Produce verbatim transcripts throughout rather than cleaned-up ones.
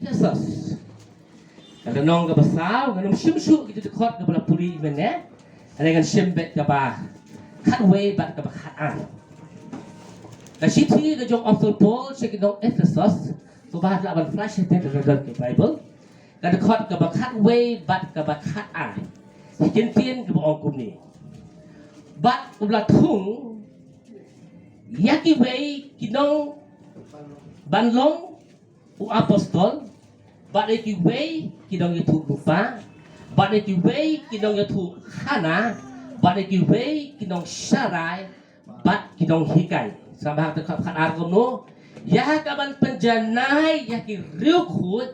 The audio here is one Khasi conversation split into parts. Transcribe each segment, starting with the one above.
Ephesos. Ka lynnong kaba saw, ngan ym shim shuh kita ki dkhot kiba la pule mynne. Hynrei ngan shim beit kaba khatwei bad kaba khatar. Ka shithi ka jong u Apostol Paul sha ki nong Ephesos, to ba lah ban flash ïa ka Bible. Ka dkhot kaba khatwei bad kaba khatar. Ki kyntien kiba ong kumne. Bad u la thung ïa kiwei ki nongbanlong u apostol, bad ïa kiwei ki nongïathuhlypa, bad ïa kiwei ki nongïathuhkhana, bad ïa kiwei ki nongsharai, bad ki nonghikai. Sa ba ha ka dkhot khatar kumno? Ïa ka ban pynjanai ïa ki riewkhuid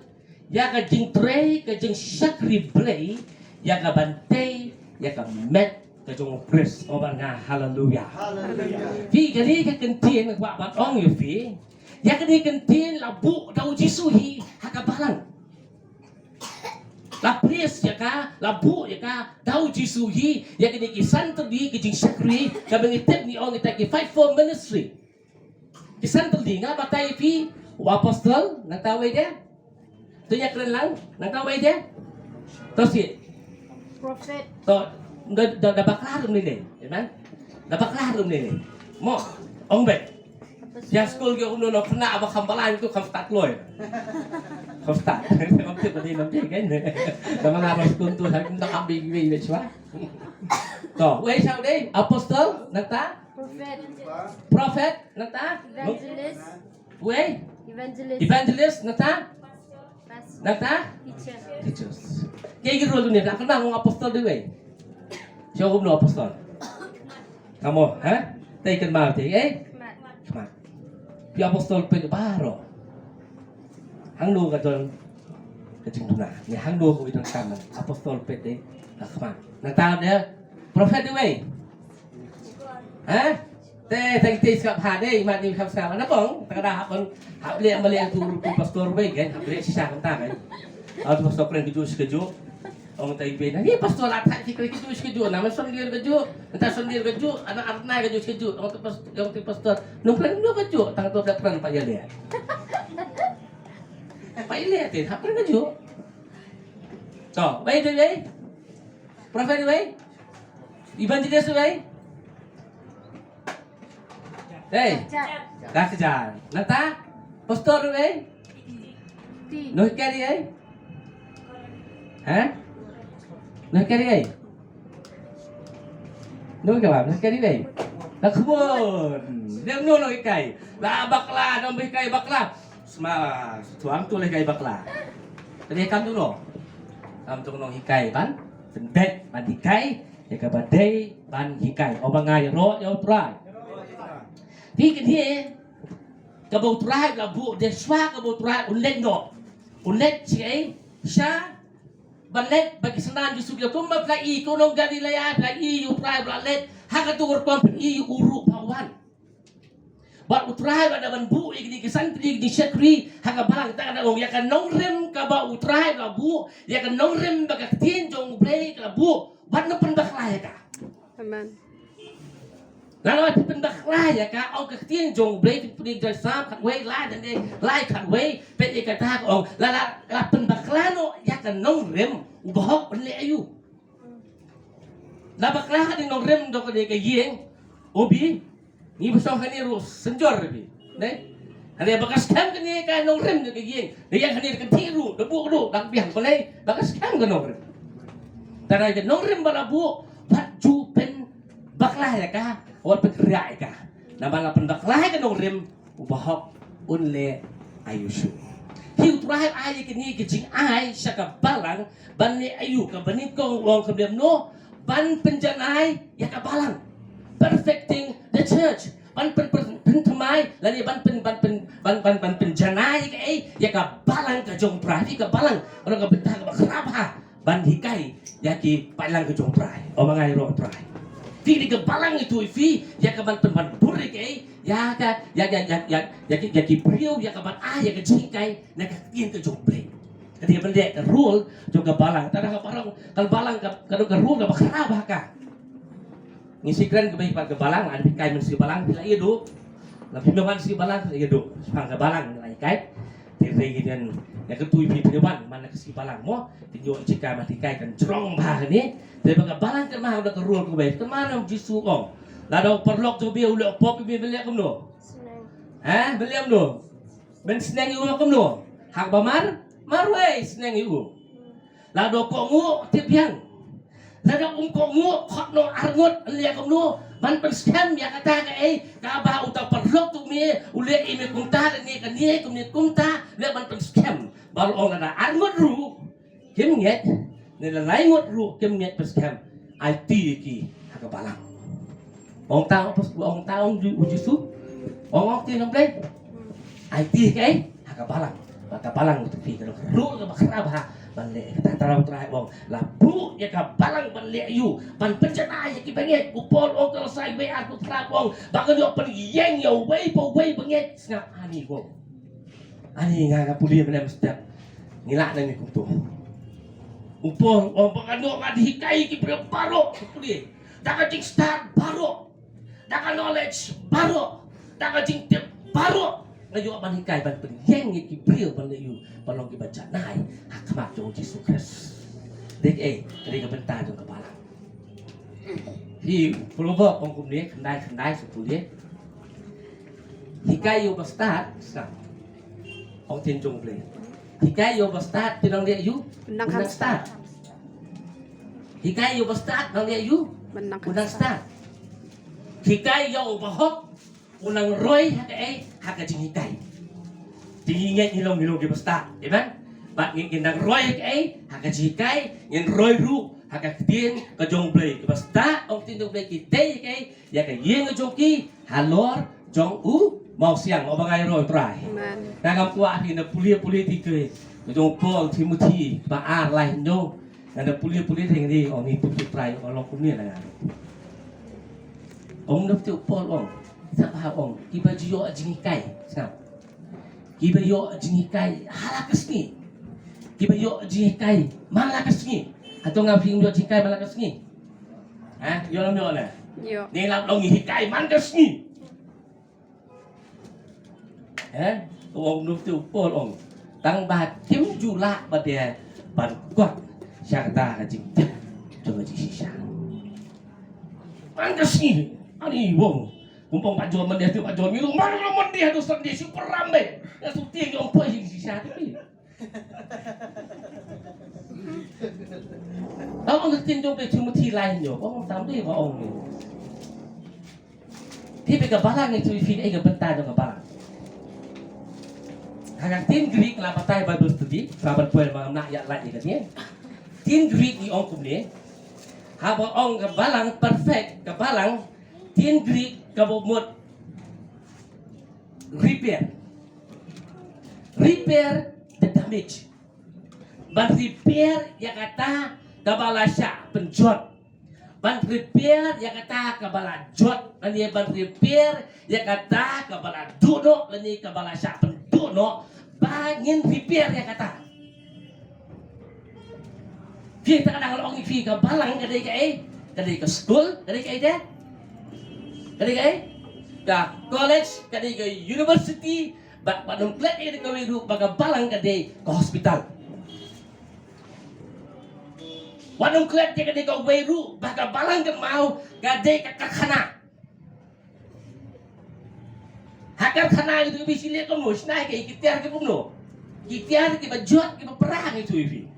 ïa ka jingtrei ka jingshakri Blei, ïa ka ban tei ïa ka met ka jong u Khrist. Ong bad nga haleluya. Haleluya. Phi, kane ka kyntien nga kwah ban ong ïa phi. Ïa kane ka kyntien la buh da u Jisu hi ha ka balang. La place ïa ka, la buh ïa ka da u Jisu hi, ïa kine ki san tylli ki jingshakri, kaba ngi tip ngi ong kita ki fivefold ministry. Ki san tylli nga batai ïa phi, u apostol, nangta uwei de. To ïa kren lang, nangta uwei de. To shi. Prophet. To, da, da, da bakla rum ni ne, amen. Da bakla rum ni ne. Mo, ong beit. Ïa skul ki ong no, no, kena ba kham balai tu kham start loi. Kham start. Kham tip ba ni nam tip kan. Da mana ba skul tu ha kim da kam bi bi bi chwa. To, uwei shaw dei, apostol, nangta? Prophet. Prophet, nangta? Evangelist. Uwei? Evangelist. Evangelist, nangta? Pastor. Nangta? Teacher. Teachers. Kaei ki role ne, la kena ngong apostol dei uwei? Shaw kumno apostol? Kamo, ha? Tei kynmaw tei, eh? Khmat. Khmat. Phi apostol peit baroh. Hangno ka don ka jingduna. Ni hangno ka don kam apostol peit dei ha khmat. Nangta de prophet dei uwei. Ha? Te, te, te, sngap ha dei, mat ni sngap sngap. Nabong, ta ka da hap ban, hap leh, ma leh tu, tu pastor uwei kan, hap leh shisha kumta kan. Au tu pastor kren kajuh, kajuh. Ong tai be na, ni pastor la thak ki kren kajuh, kajuh. Nama son dir kajuh, enta son dir kajuh, ana arna kajuh, kajuh. Ong tu pas-, ong tu pastor, nong kren nong kajuh, tang tu da kren pa ïa leh. Pa ïa leh te, hap kren kajuh. To, uwei dei uwei. Prophet uwei. Evangelist uwei. Hei. Jar. Jar jar. Nangta? Pastor uwei. Ti. Noh kari ei. Ha? Noh kari ei. Noh kari, noh kari ei. Lah khmon. Dia noh noh hikai. Lah bakla, noh hikai bakla. Sma, tuang tu leh hikai bakla. Tadi kam tu noh. Kam tu noh hikai ban. Pynbeit ban hikai. Ïa kaba dei ban hikai. Ong ba nga ïaroh ïa U Trai. Phi kane kaba U Trai la buh, dei shuwa kaba U Trai un leit noh. Un leit shaei, sha ban leit ba ki synran Jisu ki ong kumba phi la ïohi, ko nong Galilea, phi la ïohi U Trai ba la leit ha katu ka rukom, phin ïohi u ruh ba wan. Bad U Trai ba da ban buh ïa kine ki san tylli ki jingshakri ha ka balang, ta ka da ong ïa ka nongrim kaba U Trai ba la buh, ïa ka nongrim ba ka ktien jong U Blei ka la buh, bad nang pynbakla ïa ka. Amen. Lano phi pynbakla ïa ka, ong ka ktien jong U Blei, phi pynbakla ïa ka, Salm khatwei, lai, dang dei lai khatwei, peit ïa kata ka ong, la, la, la pynbakla noh ïa ka nongrim, u bahok un leh aïu. La bakla ka dei nongrim jong kane ka ïing, u Bi, ngi ba shong hangne ruh synjor Bi. Dei? Hangne ba ka skhem kane ka nongrim jong ka ïing. Dei ïa hangne ka dei ruh, da buh ruh, dang biang balei, ba ka skhem ka nongrim. Tang ka nongrim ba la buh, wat ju pynbakla ïa ka, wat pynriah ïa ka. Namar la pynbakla ïa ka nongrim, u bahok un leh aïu shuh. Hi U Trai ai ïa kine ki jingai sha ka balang ban leh aïu, kaba nyngkong u ong kumno, ban pynjanai ïa ka balang. Perfecting the church. Ban pyn, pyn, pynthymmai, lane ban pyn, ban pyn, ban, ban, ban pynjanai ïa ka, eh, ïa ka balang ka jong U Trai, ïa ka balang, ïa ka bynta kaba khraw bha. Ban hikai ïa ki paidlang ka jong U Trai. Ong ba nga ïaroh U Trai. Phi dei ka balang ïa tu, phi ïa ka ban pyn, ban bun ïa ka, ïa ka, ïa, ïa ki, ïa ki briew ïa ka ban ai ïa ka jinghikai na ka ktien ka jong U Blei. Ka dei ban leh ka role jong ka balang. Tang da ka balang, ka balang ka, ka don ka role kaba khraw bha ka. Ngi shu kren kaba ïa ka balang, lada phi kai mynsiem balang phi la ïoh duh. Lada phim wan mynsiem balang phi la ïoh duh. Shaphang ka balang la hikai. Te re ki den, ïa ka tui phi phi wan man ka sngi balang mo. Te ïoh jingkam ha te kai kan jrong bha kane. Te ba ka balang kan ma ha ka rul ka wei. Kan ma nam Jisu ong. Lada u paralok jong me u leh pop, me ban leh kumno? Ha, ban leh kumno? Ban sneng ïa u kumno? Ha kaba mar, marwei sneng ïa u. Lada u kohnguh tip biang. Lada um kohnguh, khot noh arngut, leh kumno ban pynskhem ïa kata kaei kaba uta u paralok jong me u leh ïa me kumta, lane kane kumne kumta, leh ban pynskhem. Ba la ong lada arngut ruh kim ngeit, ne la lai ngut ruh kim ngeit pynskhem, aiti ïa ki ha ka balang. Ong ta, ong ta, ong Ju-, u Jisu. Ong, ong ti nong Blei. Aiti ïa ki ha ka balang. Ba ka balang tu phi ka ruh kaba khraw bha ban leh. Kata tara u Trai ong, la buh ïa ka balang ban leh ïa u, ban pynjanai ïa ki bangeit. U Paul ong Kolosai wei arphew phra ong ba kan ïoh pynïeng ïa uwei pa uwei bangeit. Sngap ani ong. Ani nga nga pule mynne mynstep. Ngi lah na ni kumto. U Paul ong ba kan ïoh nga dei hikai ki briew baroh, pule. Da ka jingstad baroh. Da ka knowledge baroh, da ka jingtip baroh, nga ïoh ban hikai ban pynïeng ïa ki briew ban leh ïa u ban long kiba janai ha khmat jong u Jisu Khrist. Dei eh, dei ka bynta jong ka balang. Hi Proverb ong kumne, khyndai khyndai, sa pule. Hikai ïa u bastad, sa. Ong ktien jong U Blei. Hikai ïa u bastad, te nang leh ïa u, nang stad. Hikai ïa u bastad, nang leh ïa u, nang stad. Hikai ïa u bahok, u nang roi ha kaei, ha ka jinghikai. Te ngi ngeit ngi long, ngi long ki bastad, amen. Bad ngin, ngin nang roi ha kaei, ha ka jinghikai, ngin roi ruh ha ka ktien ka jong U Blei. Ki bastad, ong ktien jong U Blei, ki tei ha kaei, ïa ka ïing jong ki halor jong u mawsiang, u ba ngai roi u Trai. Amen. Nga ngam kwah phi na pule pule ti kre ka jong Paul Timothy ba ar lai hynñiew. Nga na pule pule te ngi ong ni tu ki Trai ong long kumne na nga. Ong na tu Paul ong, sa ba ong kiba ju ïoh jinghikai, sa. Kiba ïoh jinghikai ha la ka sngi. Kiba ïoh jinghikai man la ka sngi. Hato nga phi ïoh jinghikai man la ka sngi? Ha? Ïoh lam ïoh la? Ïoh. Ni lam long hikai man ka sngi. Ha? Ong nu tu Paul ong. Tang ba kim ju lah ba dei ban kot sha kata ka jingtip jong ka jingshisha. Man ka sngi. Ani wong. Kumpong Pak John Mendes tu, Pak John ngilu, "Mar lo Mendes tu Sunday super ramai." Nga suti ngi ong poi shisha tu. Ong ong tin jong pe Timothy lai nyo, ong tam dei ba ong ni. Ti pe ka balang ni tu fi ka benta jong ka balang. Ha ka tin Greek la batai Bible study, saban poi ma ngam nak ïa lai ïa ka ni. Tin Greek ni ong kumne. Haba ong ka balang perfect, ka balang tin Greek kaba mut repair. Repair the damage. Ban repair ïa kata kaba la shah pynjot. Ban repair ïa kata kaba la jot, lane ban repair ïa kata kaba la duh noh, lane kaba la shah pynduh noh, ba ngin repair ïa kata. Phi ta ka dang la ong ïa phi ka balang ka dei kaei? Ka dei ka skul, ka dei kaei de? Ka dei kaei? Ka college, ka dei ka university, ba, ba nang klet ïa ka wei ruh ba ka balang ka dei ka hospital. Wat nang klet ïa ka dei ka wei ruh ba ka balang ka mau ka dei ka karkhana. Ha karkhana itu bi sile kumno, sna ki tiar ki kumno. Ki tiar ki ba jot ki ba perang itu ibi.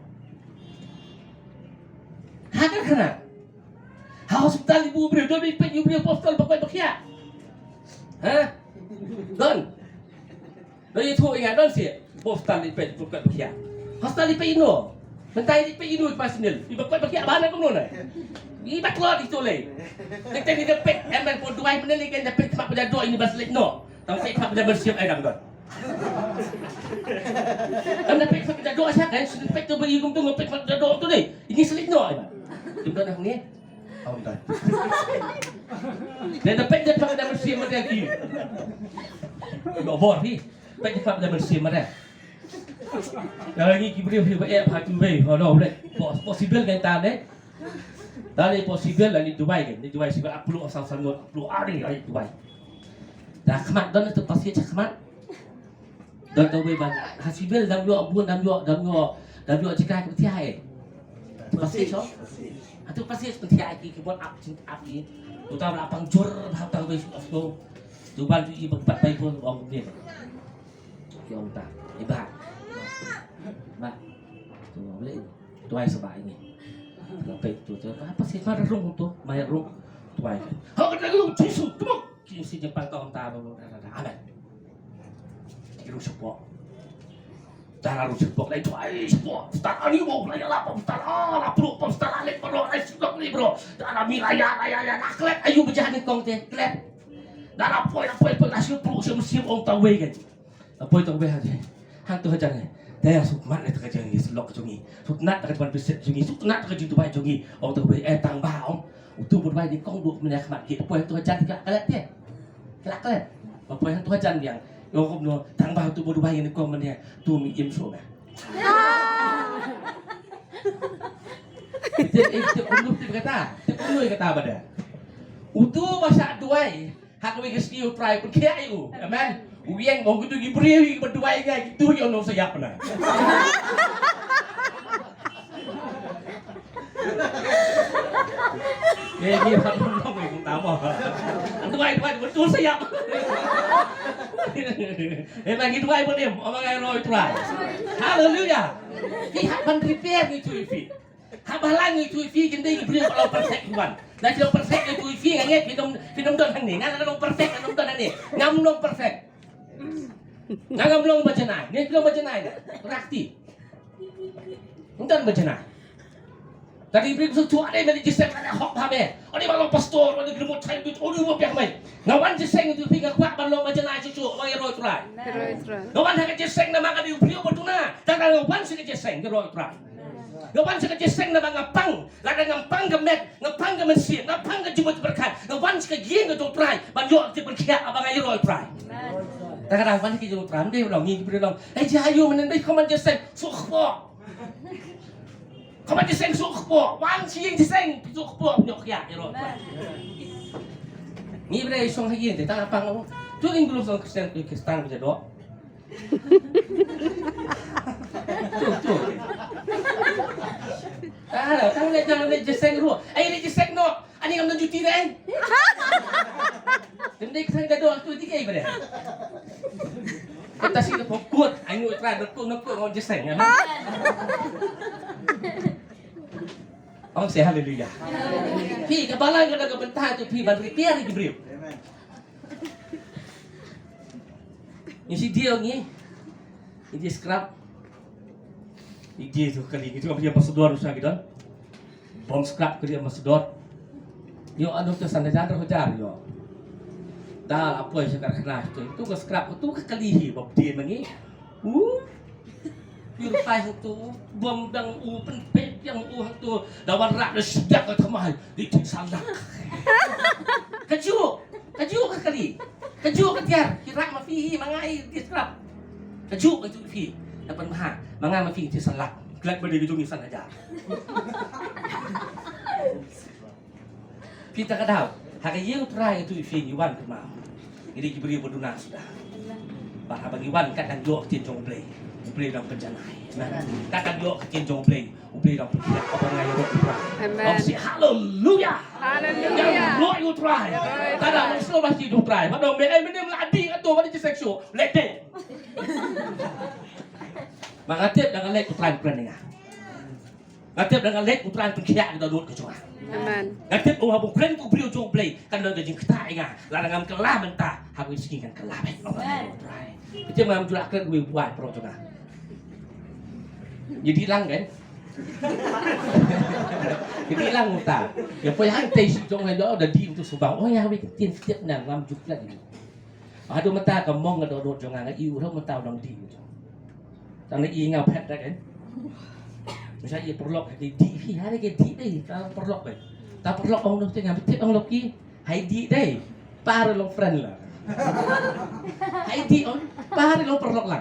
Ha karkhana. Ha hospital ibu briew, don bi peit ibu briew hospital ba koit ba khiah. Ha? Don. Don ithuh ïa nga don sih. Hospital i peit ba koit ba khiah. Hospital i peit ino. Mynta i peit ino i pasinil. I ba koit ba khiah ba na kumno na. I ba klot itu lei. Tek tek i da peit em ban pon duwai mynne lei kan da peit mak ba da do ini ba slik no. Tang peit mak ba da bersih ai dang don. Kan da peit mak ba da do sa kan, slik peit tu ba i kum tu peit mak ba da do tu dei. Ini slik no ai ba. Tum don ni. Om don. Dan da peit da mak ba da bersih mak da ki. Ba bor ni. Peit ïa ka da mynsiem mare. Ïa ngi ki briew hi ba eh ha Dubai, ha no ble. Possible kan ta ne. Ta ne possible la ni Dubai kan. Ni Dubai siba aplu asal sangot aplu ari ari Dubai. Da khmat don tu pasi cha khmat. Don tang wei ban ha civil dang ïoh bun, dang ïoh, dang ïoh, dang ïoh jaka ka pynthia eh. Passage, oh. Atu passage pynthia ki, ki bot ap jing ap ki. Uta ba pang jur ba tang wei shu of no. Tu ban tu i ba pat bai pun ong ni. Ki ong ta. I ba. Ba. Tu ong le. Tuai sa ba ini. Lapai tu tu. Apa sih, ma rung tu? Ma rung. Tuai. Ha ka tu Jisu tu. Ki si je pang tong ta ba. Amen. Ki rung sepo. Dara rung sepo lai tuai sepo. Star ani bo lai la pom star la pro pom star la le pro lai sepo ni bro. Dara mi la ya la ya ya la klet ayu bejah ni kong te klet. Dara poi la poi poi la sepo sem sem ong ta wei kan. Apoi tong beh hati. Hang tu hajan eh. Daya sukmat le taka jong ngi, selok jong ngi. Suknat taka ban bisit jong ngi, suknat taka jong dubai jong ngi. Ong tu beh eh tang ba ong. Utu bu dubai ni kong duk menya khmat ki. Apoi tu hajan ka kalat te. Kalat kalat. Apoi hang tu hajan yang. Yo kom no tang ba utu bu dubai ni kong menya. Tu mi im so ba. Tip eh tip ulu tip kata. Tip ulu kata bada. Utu ba sa dubai. Ha kawei ka sngi u Trai u pynkhiah ïa u. Amen. U ïeng ba u kito ki briew kiba duwai ïa ngi, kito ki ong nong sa ïap na. Eh, ngi hap nong nong ngi ta mo. Duwai, duwai, betul sa ïap. Eh, ngi duwai ba nim, ong ma ngi roi Trai. Haleluya. Ki hap ban repair ngi tu ïa phi. Haba lang ïa tu ïa phi, kin dei ki briew ba long perfect wan. Da ki long perfect ïa tu ïa phi, nga ngeit phi dom, phi dom don hangne. Nga la long perfect, nga dom don hangne. Ngam long perfect. Nga ngam long ba janai. Ne phi long ba janai da. Rakti. Ngam don ba janai. Da ki briew su tu ade me di jisem ade hok ba me. Ade ba long pastor, ade ki remote time bit, ade ba biang mai. Nga wan jisem ïa tu ïa phi, nga kwah ban long ba janai su su, ba ïa roi Trai. Roi Trai. Nga wan ha ka jisem namar nga dei u briew ba duna. Da nga wan sa ka jisem ïa roi Trai. Nga wan sa ka jiseng namar nga pang, lada ngam pang ka met, nga pang ka mynsiem, nga pang ka jingmut jingpyrkhat, nga wan sa ka ïing ka jong u Trai, ban ïoh ka jingpynkhiah haba nga ïaroh ïa u Trai. Amen. Te ka dang wan ka jong u Trai, ym dei u long, ngi ki briew long, eh, jia aïu mynne, dei ka man jiseng, suk khpoh. Ka man jiseng, suk khpoh, wan sha ïing jiseng, suk khpoh, pynïoh khiah, ïaroh ïa u Trai. Ngi briew shong ha ïing, te tang ha pang, tu ïing briew shong Khristan, Khristan, ba ja doh. Tu, tu. Ah, tang le, tang le jiseng ruh. Ai, le jiseng noh. Ani ngam don juti dei. Tang le jiseng ka don tu di kai bare. Kita sih pokok, ai ngut ra doktor nokok ngam jiseng. Ong seh haleluya. Phi ka balang ka da ka bynta tu phi ban repair ki briew. Amen. Ngi shi dei ngi. Ngi dei scrap. Ngi dei tu kali ngi tu ka ambassador sa ki don. Bom scrap ka dei ambassador. Ïoh anu tu san hajar, hajar ïoh. Da la poi sha karkhana tu. Tu ka scrap tu ka kali hi ba dei ma ngi. Uh. Purifier tu bom dang u pynpet yang u hang tu da wan rak da sdak ka thamai di tik salak. Kajuh, kajuh ka kali. Kajuh ka tiar, ki rak ma phi hi ma nga i di scrap. Kajuh kajuh phi. Da pynbha ma nga ma phi di salak. Glad ba dei ka jong i san hajar. Phi ta ka daw ha ka ïing u Trai, tu i phi ngi wan kumno? Ngi dei ki briew ba duna suda. Bad haba ngi wan kat dang ïoh ka ktien jong U Blei, U Blei dang pynjanai. Kat dang ïoh ka ktien jong U Blei, U Blei dang pynjanai. Haba ngi ïoh U Trai. Amen. Ong seh haleluya. Haleluya. Ïa u Trai. Tada nong slo ba ki u Trai. Ba dong me ai me nem la di ato ba di sexual. Lete. Ba nga tip dang lek U Trai pren nga. Nga tip dang lek U Trai pynkhiah ka dohnud ka jong nga. Amen. Nga tip u haba u kren ka briew jong U Blei kan don ka jingktah ïa nga. Lada ngam kylla mynta ha kawei sngi ngan kylla beit. Amen. U Trai. Phi tip ngam ju lah kren kawei wai pro jong nga. Ïa dih lang kan. Ïa dih lang uta. Ïa poi hangtei shi jong nga ïoh da dih utu subang. Oh ïa wei ka ktien tip na ngam ju kren. Haduh mynta ka mong ka dohnud jong nga nga ïoh mynta u dang dih. Tang na i nga phet da kan. Masa i paralok ka dih hi, ha ka dih dei, ta paralok dei. Ta paralok ong noh te nga tip ong lok i. Hai dih dei. Par long friend la. Hai dih ong, par long paralok la.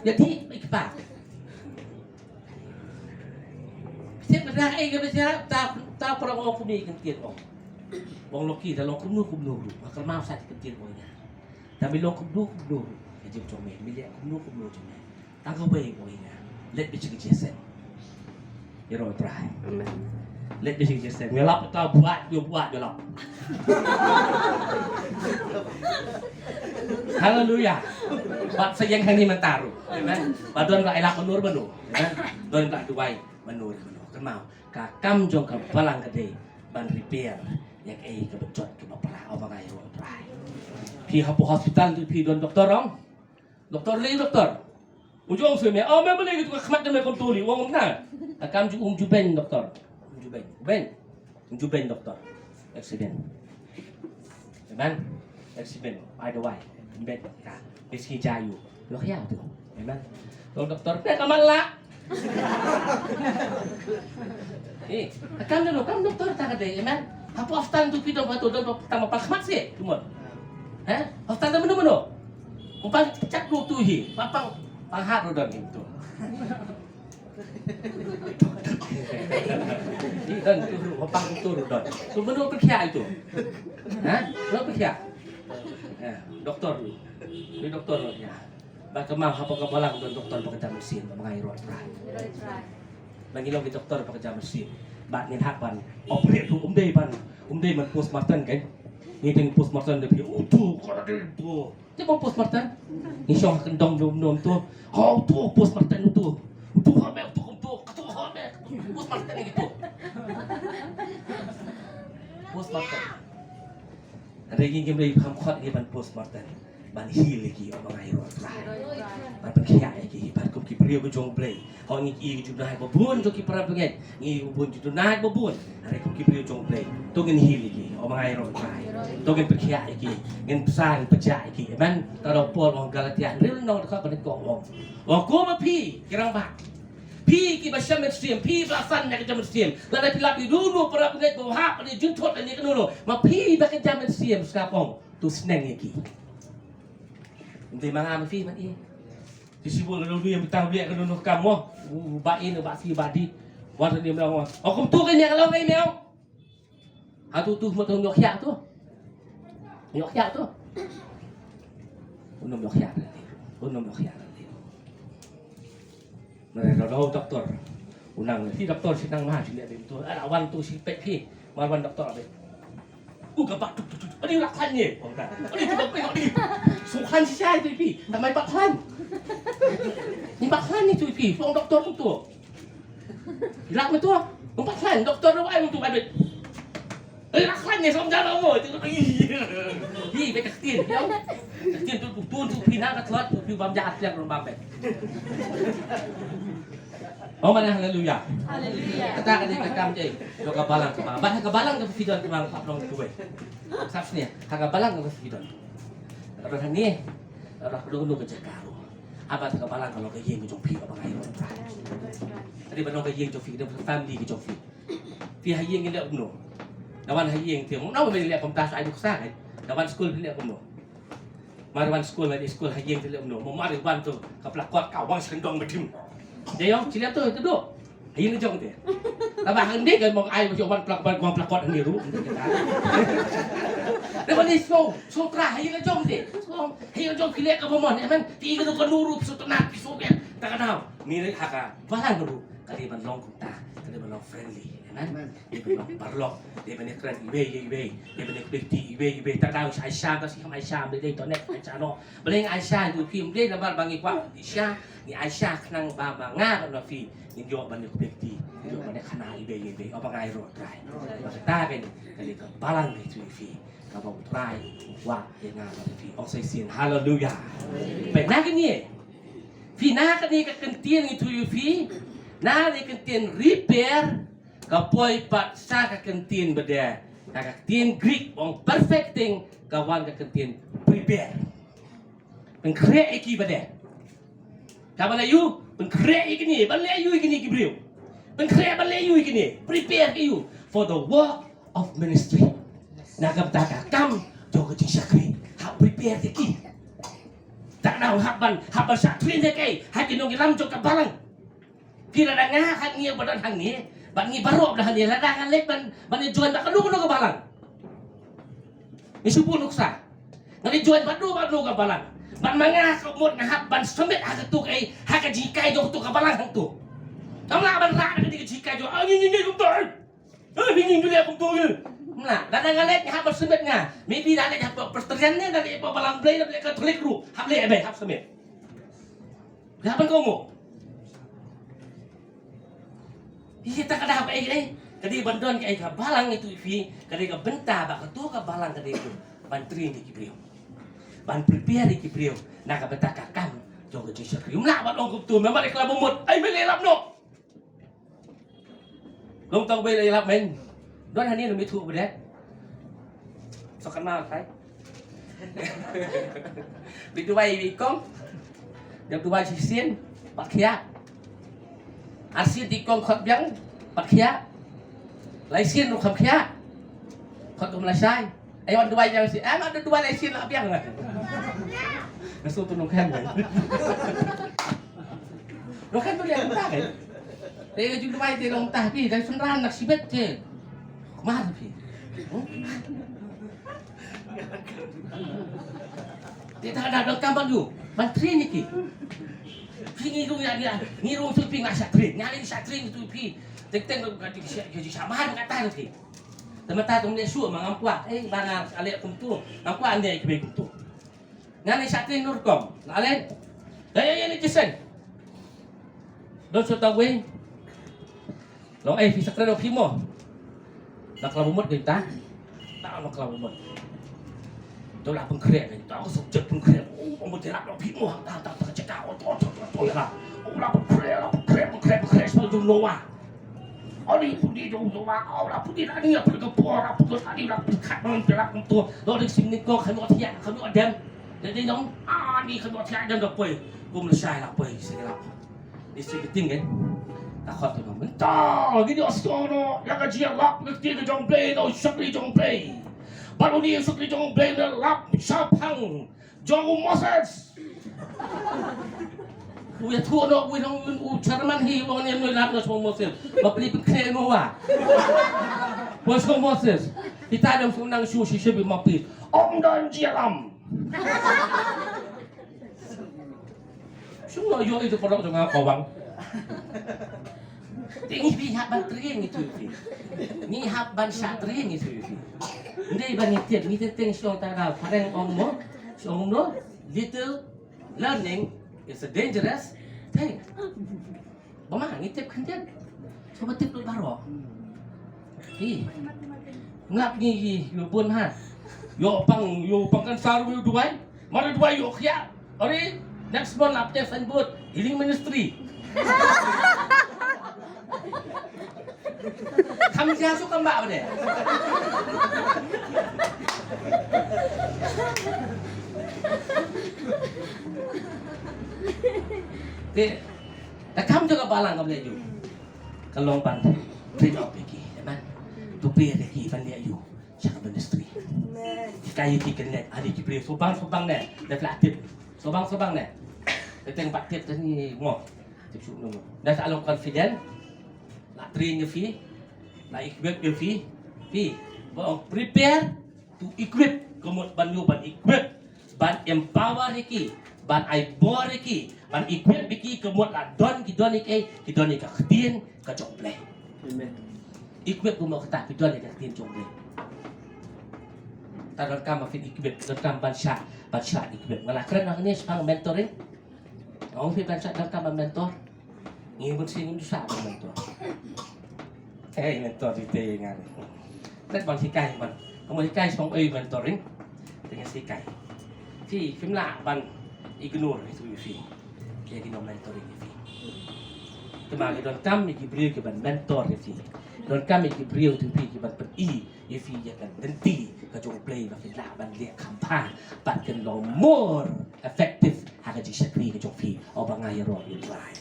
Ïa dih i kpa. Sep ka dang ei ka besa ta ta paralok ong kumne kan tiet ong. Ong lok i ta long kumno kumno ruh. Ma kyrmau sa ti kan tiet ong ïa. Tang ba long kumno kumno ruh. Jingpynim me, me leh kumno kumno jingpynim. Tang kawei, kawei nga. Leit beit sha ka jingseng. Ïaroh Trai. Amen. Leit beit sha ka jingseng. Nga lap ta buat, nga buat, nga lap. Haleluya. Bad sa ïeng hangne mynta ruh. Amen. Ba don ba ïalap mano mano. Amen. Don ba duwai mano mano. Kynmaw, ka kam jong ka balang ka dei ban repair ïa kaei kaba jot kaba pura, oh ba nga ïaroh Trai. Phi hapoh hospital tu phi don doktor ong? Doktor lei doktor. U ju ong shuh me, oh me balei katu ka khmat jong me kumto lei, u ong kumno? Ka kam ju um ju beiñ doktor. Um ju beiñ. Beiñ. Um ju beiñ doktor. Accident. Amen. Accident. Ai dawai. Beiñ ka. Bisi jai u. Ïoh ïa tu. Amen. Tang doktor ne ka man lah. Eh, kam dulu, kam doktor ta ka dei, amen. Hapoh hospital tu phi don ba tu don ba tang ba pang khmat seh, tu mon. Heh? Hospital tu mano mano. Ba pang chak tu tu hi, ba pang, pang hat ruh don hi tu. Hi don tu ruh, ba pang tu ruh don. Tu mano pyrkhiah itu. Heh? Mano pyrkhiah? Eh, doktor tu. Ni doktor tu ya. Ba kynmaw hapoh ka balang don doktor ba ka jam mynsiem, ba nga ïaroh Trai. Ba ngi long ki doktor ba ka jam mynsiem. Ba ngin hap ban operate ruh um dei ban, um dei ban postmortem kan. Ngi dei postmortem da phi utu ka da dei utu. Te ba postmortem. Ngi shong ha kyndong dum dum tu. Ha utu postmortem utu. Utu ha me utu utu. Katu ha me. Postmortem ngi tu. Postmortem. Hynrei ngi ngim dei kham khot ngi ban postmortem. Ban heal ïa ki, oh ba nga ïaroh Trai. Ban pynkhiah ïa ki, ban kum ki briew ki jong U Blei. Hooid ngi ki jumnai ba bun jong ki para bangeit. Ngi ba bun jumnai ba bun. Hynrei kum ki briew jong U Blei. To ngin heal ïa ki, oh ba nga ïaroh Trai. To ngin pynkhiah ïa ki. Ngin pynsan pynjah ïa ki. Amen. Ka dei Paul ong Galatia. Hynrei nong ka ban ko ong. Ong ko ma phi ki rangbah. Phi ki ba shem mynsiem, phi ba san ïa ka jam mynsiem. Lada phi lap ïa uno uno para bangeit ba hap ïa jingthut ïa kano. Ma phi ba ka jam mynsiem sngap ong. To sneng ïa ki. Ym dei ma nga ma phi man i. Ki shibun ka dei ïa mynta u leh ka dei ka kam mo. U ba in u ba si u ba di. Wan ni mlang wan. O kumtu ka nia ka long ka i meo. Ha tu tu mo tu nyok hiak tu. Nyok hiak tu. Unom nyok hiak. Unom nyok hiak. Mare rau doktor. U nang phi doktor shi nang ma shi leh bim tu. Ala wan tu shi pek phi. Mar wan doktor bim. U ka bak tuk tuk tuk. Ani lak klan ni. Ani tu bak pek ani. Su klan shi shai tu phi. Namai bak klan. Ni bak klan ni tu phi. Wan doktor tu tu. Lak ma tu. Wan bak klan doktor wan tu bak pek. Eh, rak khlaiñ ne som jalo mo. Hi, bek ka ktien. Ka ktien tu tu tu phi na ka thlot tu phi bam jahat piang rum bam bek. Oh mana haleluya. Haleluya. Kata ka dei ka kam jai. Jong ka balang ka ba. Ba ka balang ka phi don ka balang ka long tu wei. Sap sini. Ka balang ka phi don. Ka don ni. Ka don ka jaka ru. Aba ka balang ka long ka ïing jong phi ka ba ngai. Tadi ba long ka ïing jong phi ka family ka jong phi. Phi ha ïing leh kumno? Da wan ha ïing te. Kumno ba leh kumta sa ai nuksa kai. Da wan skul leh kumno? Mar wan skul leh skul ha ïing te leh kumno? Mo mar wan tu ka plakot ka wan sendong bedim. Dei ong chilem tu tu do. Ha ïing jong te. Taba hang dei kan mong ai ba wan plak wan wan plakot ni ru. Dei wan ni so so tra ha ïing jong te. So ha ïing jong ki leh ka ba mon ya man. Ti ka tu ka nuru so tnat so ya. Ta ka dau. Ni ha ka balang ru. Ka dei ban long kumta. Ka dei ban long friendly. Amen. Dei ban long paralok, dei ban ïakren iwei ïa iwei, dei ban ïakren iwei ïa iwei. Ta dang ai sha, ta sha ai sha, dei dei to nek ai sha no. Balei ai sha ïa phi, dei namar ba ngi kwah sha, ngi ai sha khnang ba ma nga bad ma phi ngin ïoh ban ïakren, ngin ïoh ban ïakhana iwei ïa iwei. Aba ngai ruh trai. Ba kata ka dei ka balang dei tu ïa phi. Kaba u trai u kwah ïa nga bad phi. Ong sa shisien haleluya. Peit na kane. Phi na kane ka kyntien ngi tu ïa phi. Na kane ka kyntien repair. Ka poi pat sa ka kyntien ba dei, na ka ktien Greek ong perfecting, ka wan ka kyntien prepare. Pynkhreh ïa ki ba dei. Ka ban ïa u pynkhreh ïa kine, ban leh ïa u ïa kine ki briew. Pynkhreh ban leh ïa u ïa kine, prepare ïa u for the work of ministry. Na ka bynta ka kam jong ka jingshakri, hap prepare ïa ki. Tak nang hap ban, hap ban shakri ïa ki ha ki nongïalam jong ka balang. Ki la dang nga hangne ba don hangne. Ba ngi baroh ba hangne la dang nga leit ban ban join ba kano kano ka balang. Ngi shu bun nuksa. Nga leit join ba kano ba kano ka balang. Ban ma nga ka mut nga hap ban submit ha katu ka, ha ka jinghikai jong katu ka balang hangtu. Kam lah ban rah na katu ka jinghikai jong, ah, ngi ngi ngi kumta. Eh, ngi ngi ngi kumta. Kam lah, lada nga leh nga hap ban submit nga. Maybe da leh ha Presbyterian ne, da leh ha Balang Blei, da leh Katholik ruh. Hap leh, eh, hap submit. Hap ban komo. Ïa, ta ka dei ba ei, ei. Ka dei ban don ka, ei, ka balang ïa tu ïa phi, ka dei ka bynta ba katu ka balang ka dei tu ban train ïa ki briew. Ban prepare ïa ki briew na ka bynta ka kam jong ka jingshakri. Ym lah ban ong kumtu, member ïa ka la bamut. Ei, me leh lap noh. Long tang ba leh lap men. Don hangne na me thu ba dei. Sa ka na kai. Bi duwai bi kong. Dep duwai shisien, pat khia. Arsien ti kong khot biang, pat khia. Laisien ruh kham khia. Khot kum lashai. Ai wan duwai biang si. Ai wan duwai laisien lah biang. Nasu tu nongkhen. Nongkhen tu dia entah kan. Te ju duwai te long tah pi, dai sunran nak sibet je. Mar pi. Te ta da dong kam ban yu. Ban train ni ki. Phi ngi rung ya, ya. Ngi rung tu phi nga sha train. Nga ni sha train tu phi. Tek tek ka di sha, di sha mar ka ta ni phi. Te mata tu ne su ma ngam kwah. Eh, ba nga ale kum tu. Ngam kwah ne ki be kum tu. Nga ni sha train nur kom. Ale. Ya, ya, ya, ni kisen. Don su ta wei. Long, eh, phi sa kren ïa phi mo. Na ka la bamut kita. Ta na ka la bamut. To la pynkhreh kita, ko subject pynkhreh. Oh, bamut te la phi mo. Ta, ta, ta, ceka, oh, to, to, to, to, ya. Oh, la pynkhreh, la pynkhreh, pynkhreh, pynkhreh, sampai jong Noah. Ani pudi jong Noah, oh, la pudi la ni, la pudi ka por, la pudi la ni, la pudi kat, la pudi la pudi. Lo ding sing ni ko, kami ot hiak, kami ot dem. Jadi nong, ani kami ot hiak dem da poi. Kum la shai la poi, sing la poi. Isi ka ting kan. Ta khot tu nong. Mentang lagi dia asyik no, ïa ka jia lap, ka kti ka jong Blei, no shakri jong Blei. Baru ni shakri jong Blei, na lap, shapang, jong u Moses. U ïa thuh no, u nong, u chairman hi, u nong ni lap no shong Moses. Ma pli pli kre no wa. Wa shong Moses. Kita dam shong nang shu shi shi bi ma pli. Ong don jia lam. Shu lo yo itu produk jong nga kawang. Te ngi phi hap ban train ngi tu phi. Ngi hap ban sha train ngi tu phi. Ndei ban ngi tiet ngi tiet teng shong ta da pareng ong mo. Shong no. Little learning is a dangerous thing. Ba ma ngi tip khyndiat. Sngewbha tip lut baroh. Hi. Ngap ngi hi, ïa bun ha. Ïa pang, ïa pang kan saru ïa duwai. Mara duwai ïa khia. Ori, next month lap te signboard, healing ministry. Kham jia su kam ba de. Te, ta kam jaka balang kam le ju. Ka long ban train up ïa ki, amen. To pray ïa ki ban leh ïa u sha ka ministry. Amen. Ki kai ïa ki kan leh, adi ki briew, subang, subang ne, da fla tip. Subang, subang ne. Da teng bat tip tani mo. Tip shu no. Da sa long confident. La train ïa phi. La equip ïa phi. Phi. Ba ong prepare to equip, ka mut ban ïoh ban equip, ban empower ïa ki, ban ai bor ïa ki, ban equip ïa ki, ka mut la don ki don ïa ki, ki don ïa ka ktien ka jong U Blei. Amen. Equip ka mut kata phi don ïa ka ktien jong U Blei. Ta donkam ba phin equip, donkam ban shah, ban shah equip. Nga la kren hangne shaphang mentoring. Ong phi ban shah donkam ban mentor. Ngi bun sing ngi sa ban mentor. Eh, mentor di te ngan. Tet ban hikai ban. Kamu hikai song ei mentoring. Te ngan hikai. Phi, phim lah ban ignore itu phi. Ki ïa ki nong mentoring phi. Te ma ki donkam ïa ki briew ki ban mentor phi. Donkam ïa ki briew tu phi ki ban pyni ïa phi ïa ka lynti ka jong U Blei ba phin lah ban leh kham bha, ba kan long more effective ha ka jingshakri ka jong phi. O ba nga ïaroh ïa U Blei.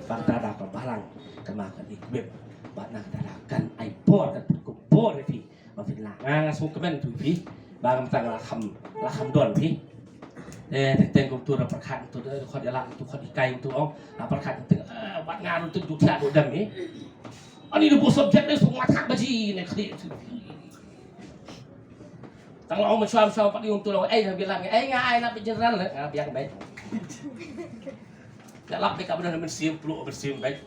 Ba kata da ka balang kynmaw kan equip, ba na kata da kan ai bor, kan pynkup bor ïa phi ba phin lah. Nga nga sngewkmen tu phi ba ngam tang la kham, la kham don phi. Eh, teng teng kumtu da pyrkhat tu, da khot ïa la tu, khot hikai tu ong, la pyrkhat tu, eh, wat nga tu tu thiah tu dem phi. Ani da bu subject ne sngewthuh ba ji ne khlieh tu. Nga ong mynshuwa mynshuwa pat ïa u tu long, ei, nga biang, ei, nga ai na bad general, nga biang bad. Nga lap bad ka bynta mynsiem, pluh mynsiem bad.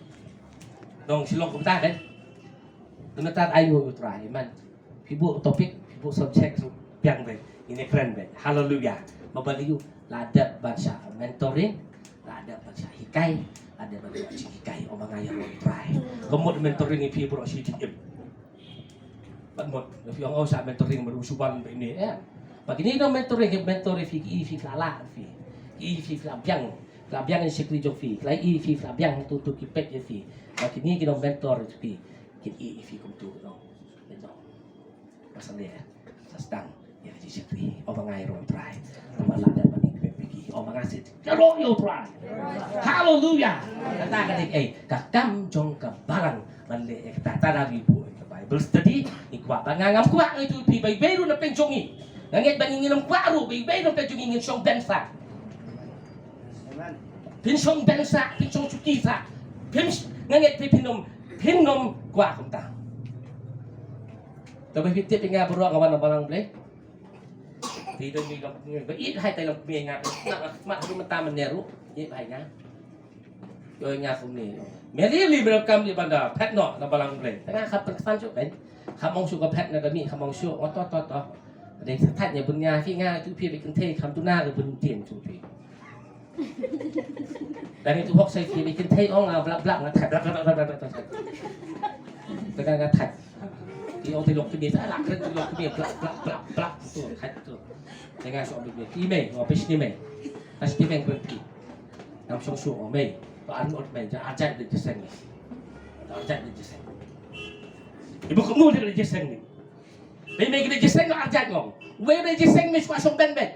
Dong Shillong kumta kan. Kumta ai u Trai, amen. Phi buh topic, phi buh subject, biang bad. Ngin ïakren bad. Haleluya. Ba balei u la dep ban shah mentoring, la dep ban shah hikai, la dep ban shah jinghikai. Ong ba nga ïaroh u Trai. Ka mut mentoring ïa phi baroh shi jingim. Bad mut, da phi ong, oh, shah mentoring, mut u shu wan bad ine, eh. Ba kine ki nong mentoring, ki mentor ïa phi, ki i phi, phi la lah phi. Ki i phi, phi la biang, phi la biang ïa shakri jong phi. Ki la i phi, phi la biang tu tu ki peit ïa phi. Ba kine ki nong mentor ïa phi, ki i phi kumtu, ki nong. Ki nong. Pasal ïa, sa sdang ïa ka jingshakri. Ong ba nga ïaroh u Trai. Ong ba la dep ban i phi, phi. Ong ba nga shu ïaroh ïa u Trai. Haleluya. Kata ka dei, eh, ka kam jong ka balang ban leh, eh, kata, ta da ngi buh, eh, ka Bible study, ngi kwah, ba nga ngam kwah ngi tu phi, ba iwei ruh na pdeng jong ngi. Nga ngeit ba ngi ngim kwah ruh ba iwei ruh na pdeng jong ngi ngin shong ben sah. Phin shong ben sah, phin shong shuki sah. Phin sh-, nga ngeit phi phin ym, phin ym kwah kumta. Tangba phi tip ïa nga baroh nga wan na balang Blei. Phi don ngi long kmie, ba ïeit hai tai long kmie nga. Mat, mat, mat, mat, mat, mat, ïeit hai nga. Ïoh nga kumne. Mary Lee mera kam ïa ban da phet noh na balang Blei. Tang nga kham pynsan shuh kan. Kham ong shuh ka phet na ka mih, kham ong shuh. Oh, to, to, to. Dei sa thait ïa bun nga, phi nga tu phi ba kynthei kham tu na ka bun tien tu phi. Dang itu hok sai phi ba kynthei ong nga blak blak nga thait blak blak blak blak blak. Tang nga thait. Ki ong te lok kmie, sa lak kren te lok kmie, blak, blak, blak, blak, tu, hai, tu. Te nga shu ong bad ki mei, nga pis ni mei. Pas ki mei kren ki. Ngam shong shuh, ong mei. Ba an ot mei, ja arjat de jeseng ni. Ja arjat de jeseng. Ibu kamu de jeseng ni. Mei mei de jeseng, ja arjat ngong. Wei de jeseng mei shu shong ben ben.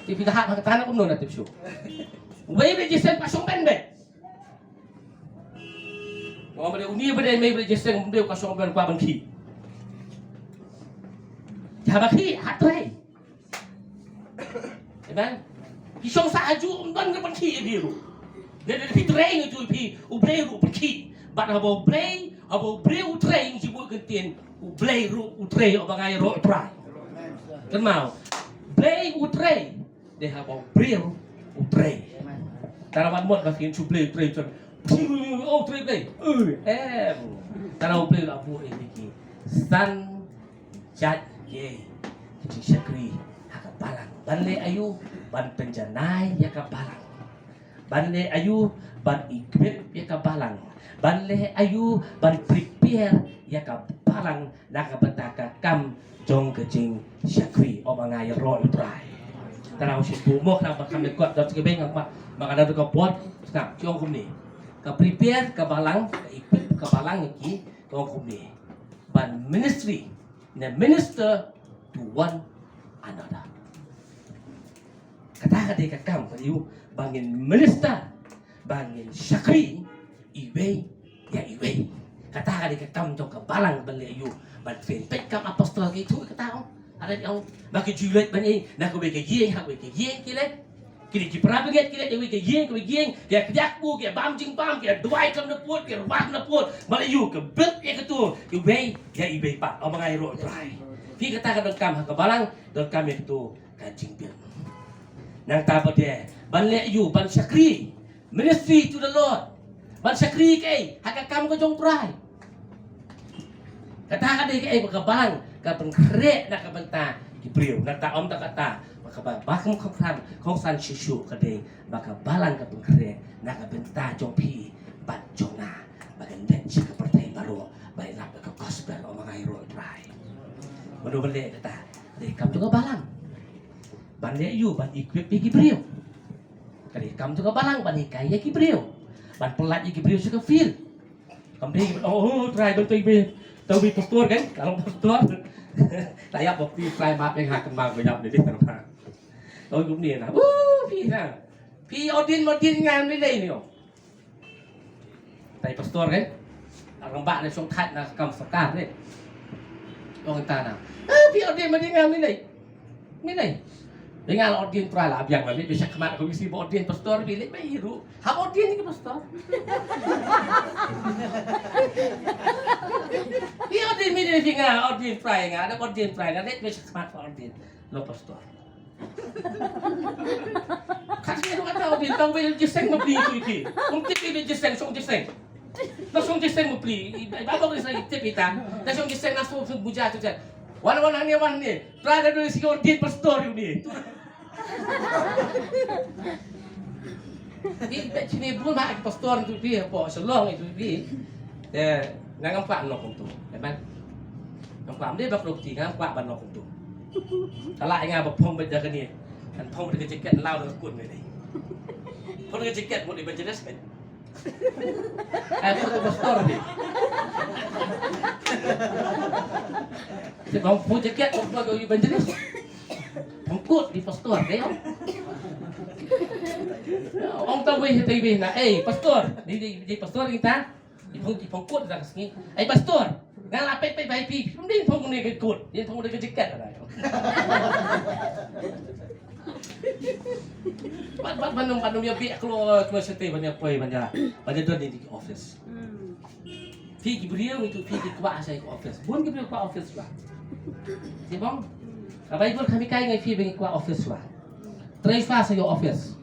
Ti phi da hap ha ka tnat kumno na tip shuh. Wei ba jiseng pa shong ben ben. Ong ba dei uni ba dei mei ba jiseng ba dei ka shong ben kwah ban khih. Ïa ba khih ha trei. Amen. Ki shong sah ha ju um don ka ban khih ïa phi ruh. Dei dei phi trei ngi ju phi U Blei ruh ban khih. Bad haba U Blei, haba U Blei u trei ngi ju buh kyntien. U Blei ruh u trei, ong ba nga ïaroh u Trai. Kynmaw. Blei u trei. Dei haba u briew u trei. Tang ban mut ba phin shu Blei u trei, u trei. Oh, u trei Blei. Eh, em. Tang u Blei la buh ïa ki san jait ki jingshakri ha ka balang. Ban leh aïu, ban pynjanai ïa ka balang. Ban leh aïu, ban equip ïa ka balang. Ban leh aïu, ban prepare ïa ka balang na ka bynta ka kam jong ka jingshakri, ong ba nga ïaroh u Trai. Tang u shim buh mo khnang ba kham leh kot dot ka beng, ba ka dot ka bot. Sngap, ki ong kumne. Ka prepare ka balang, ka equip ka balang ïa ki, ki ong kumne. Ban ministry, ne minister to one another. Kata ka dei ka kam ka ïu ba ngin minister, ba ngin shakri iwei ïa iwei. Kata ka dei ka kam jong ka balang ban leh ïu. Ban pynpeit kam apostol ki tu kata ong. Ada ong ba ki ju leit ban ïa na kawei ka ïing ha kawei ka ïing ki leit. Ki dei ki para bangeit ki leit ïa kawei ka ïing kawei ka ïing. Ki ïa kdiak bu ki ïa bam jingbam ki ïa duwai kam na pud ki ïa ruah na pud. Ban leh ïu ka bit ïa katu iwei ïa iwei pat. Ong ba nga ïaroh u Trai. Ki kata ka donkam ha ka balang donkam ïa katu. Ka jingbiang. Nangta ba dei ban leh ïu ban shakri. Ministry to the Lord. Ban shakri kaei ha ka kam ka jong u Trai. Kata ka dei kaei ba ka balang ka pynkhreh na ka bynta ki briew. Nangta ym tang kata ba ka ba ba kum kham kham kongsan shisha ka dei ba ka balang ka pynkhreh na ka bynta jong phi bad jong nga ba kan dei sha ka pyrthei baroh ba ïalap da ka gospel ong ba nga ïaroh u Trai. Mano ba leh kata dei kam jong ka balang. Ban leh ïu ban equip ïa ki briew. Ka dei kam jong ka balang ban hikai ïa ki briew. Ban pyllait ïa ki briew sha ka field. Kam dei ban, oh, oh, Trai ban tei be. Tau be pastor kan? Kalau pastor. Ta ïap ba phi Trai map ïa nga kynmaw ba ïap ni dei tang ba. Tau kumne na. Uh, phi na. Phi ordain ordain ngan ni dei ni. Tai pastor kan? Arang ba ne shong khat na kam sorkar ne. Ong ta na. Ah, phi ordain ma ding ngam ni nei. Ni nei. Phi nga la ordain Trai la biang ba phi, phi shakmat ko phi si ba ordain pastor, phi leit ba i ruh. Hap ordain ki pastor. Phi ordain mi de phi nga ordain Trai nga, da ordain Trai nga leit ba shakmat ba ordain. Long pastor. Kat ngi ruh kata ordain tang ba jiseng ma phi tu phi. Kum tip phi jiseng, shong jiseng. Na shong jiseng ma phi. Ba ba ko sa tip phi ta. Na shong jiseng na shong shong buja tu jan. Wan wan hangne wan hangne. Trai da doi si ordain pastor uni. Phi peit shini bun ma pastor tu phi, hapoh Shillong tu phi. Te nga ngam kwah noh kumtu. Em ban. Ngam kwah, ym dei ba khlok ti, ngam kwah ban noh kumtu. Ka lah ïa nga ba phong beit da kane. Kan phong beit da ka jacket, law da ka kut ne dei. Phong da ka jacket mut evangelist kan. Eh, phong da pastor ni. Te phong phong jacket, phong phong da evangelist. Phong kut di pastor, dei ong. Ong ta wei, ta wei na, eh, pastor. Di, di, di pastor kita. Di phong, di phong kut da ka sngi. Eh, pastor. Nga la peit peit bai phi. Phi ym dei phong ne ka kut. Dei phong ne ka jacket. Bad bad ban ym, ban ym ïa bih kloi, kloi shatei ban ïa poi ban ïa, ban ïa don di office. Phi ki briew ngi tu phi ki kwah sha ki office. Bun ki briew kwah office ba. Te bong. Ka Bible ka hikai ngi phi ba ngi kwah office ba. Trei sha sha ïa office.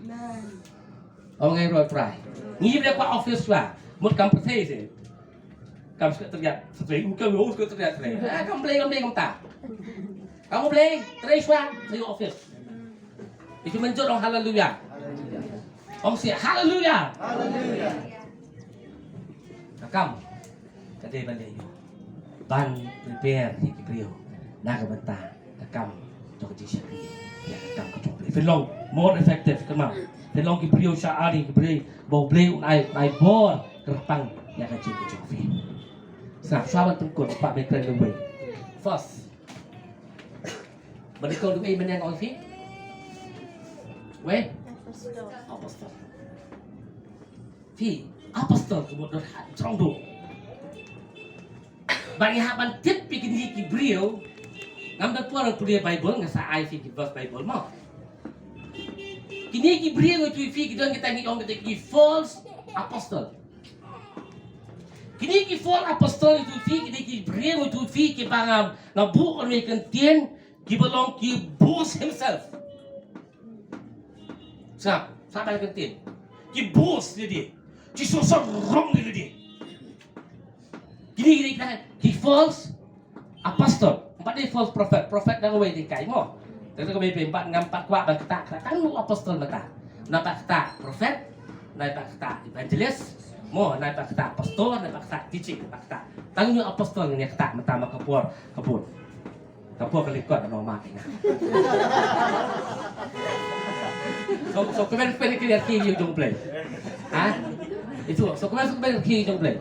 Ong ngai roi prai. Ngi ba kwah office ba. Mut kam pyrthei se. Kam secretariat. Secretariat. U kam u secretariat trei. Ah, kam Blei, kam Blei, kam ta. Kam Blei, trei sha sha ïa office. Itu mynjur ong haleluya. Ong si haleluya. Haleluya. Ka kam ka dei ban dei ïa ban prepare ïa ki briew na ka bynta ka kam jong ka jingshakri, ïa ka kam ka jong U Blei. Phin long more effective, kynmaw. Phin long ki briew sha ari, ki briew ba U Blei un ai, un ai bor kyrpang ïa ka jingim ka jong phi. Sa shuwa ban pynkut, pat ban kren kawei. First, ba dei ka dei mynne ong phi? Wei? Apostol. Phi apostol ka mut don ha jrong duh. Ba ngi hap ban tip ïa kine ki briew. Ngam da por pule Bible, nga sa ai phi ki verse Bible mo. Kine ki briew ngi tu phi ki don kita ngi ong kita ki false apostle. Kine ki false apostle ngi tu phi, kine ki briew ngi tu phi ki ba ngam, ngam buh ïa ka ktien, ki ba long ki boast himself. Sa, sa ba ka ktien. Ki boast ïa lade. Ki sngewsarong ïa lade. Kine, kine, kine, ki false apostle. Ym pat dei false prophet. Prophet da kawei de kai mo. Te da kawei phi, ym pat, ngam pat kwah ban kata, kata tang u apostle mynta. Namar kata prophet, namar kata evangelist, mo, namar kata pastor, namar kata teaching, namar kata. Tang u apostle ngi kata mynta ma ka por, ka bun. Ka por ka lyngkot, ano ma ka nga. So, so kmen pynïaid ki jong U Blei. Ha? Itu, so kmen, so kmen ki jong U Blei.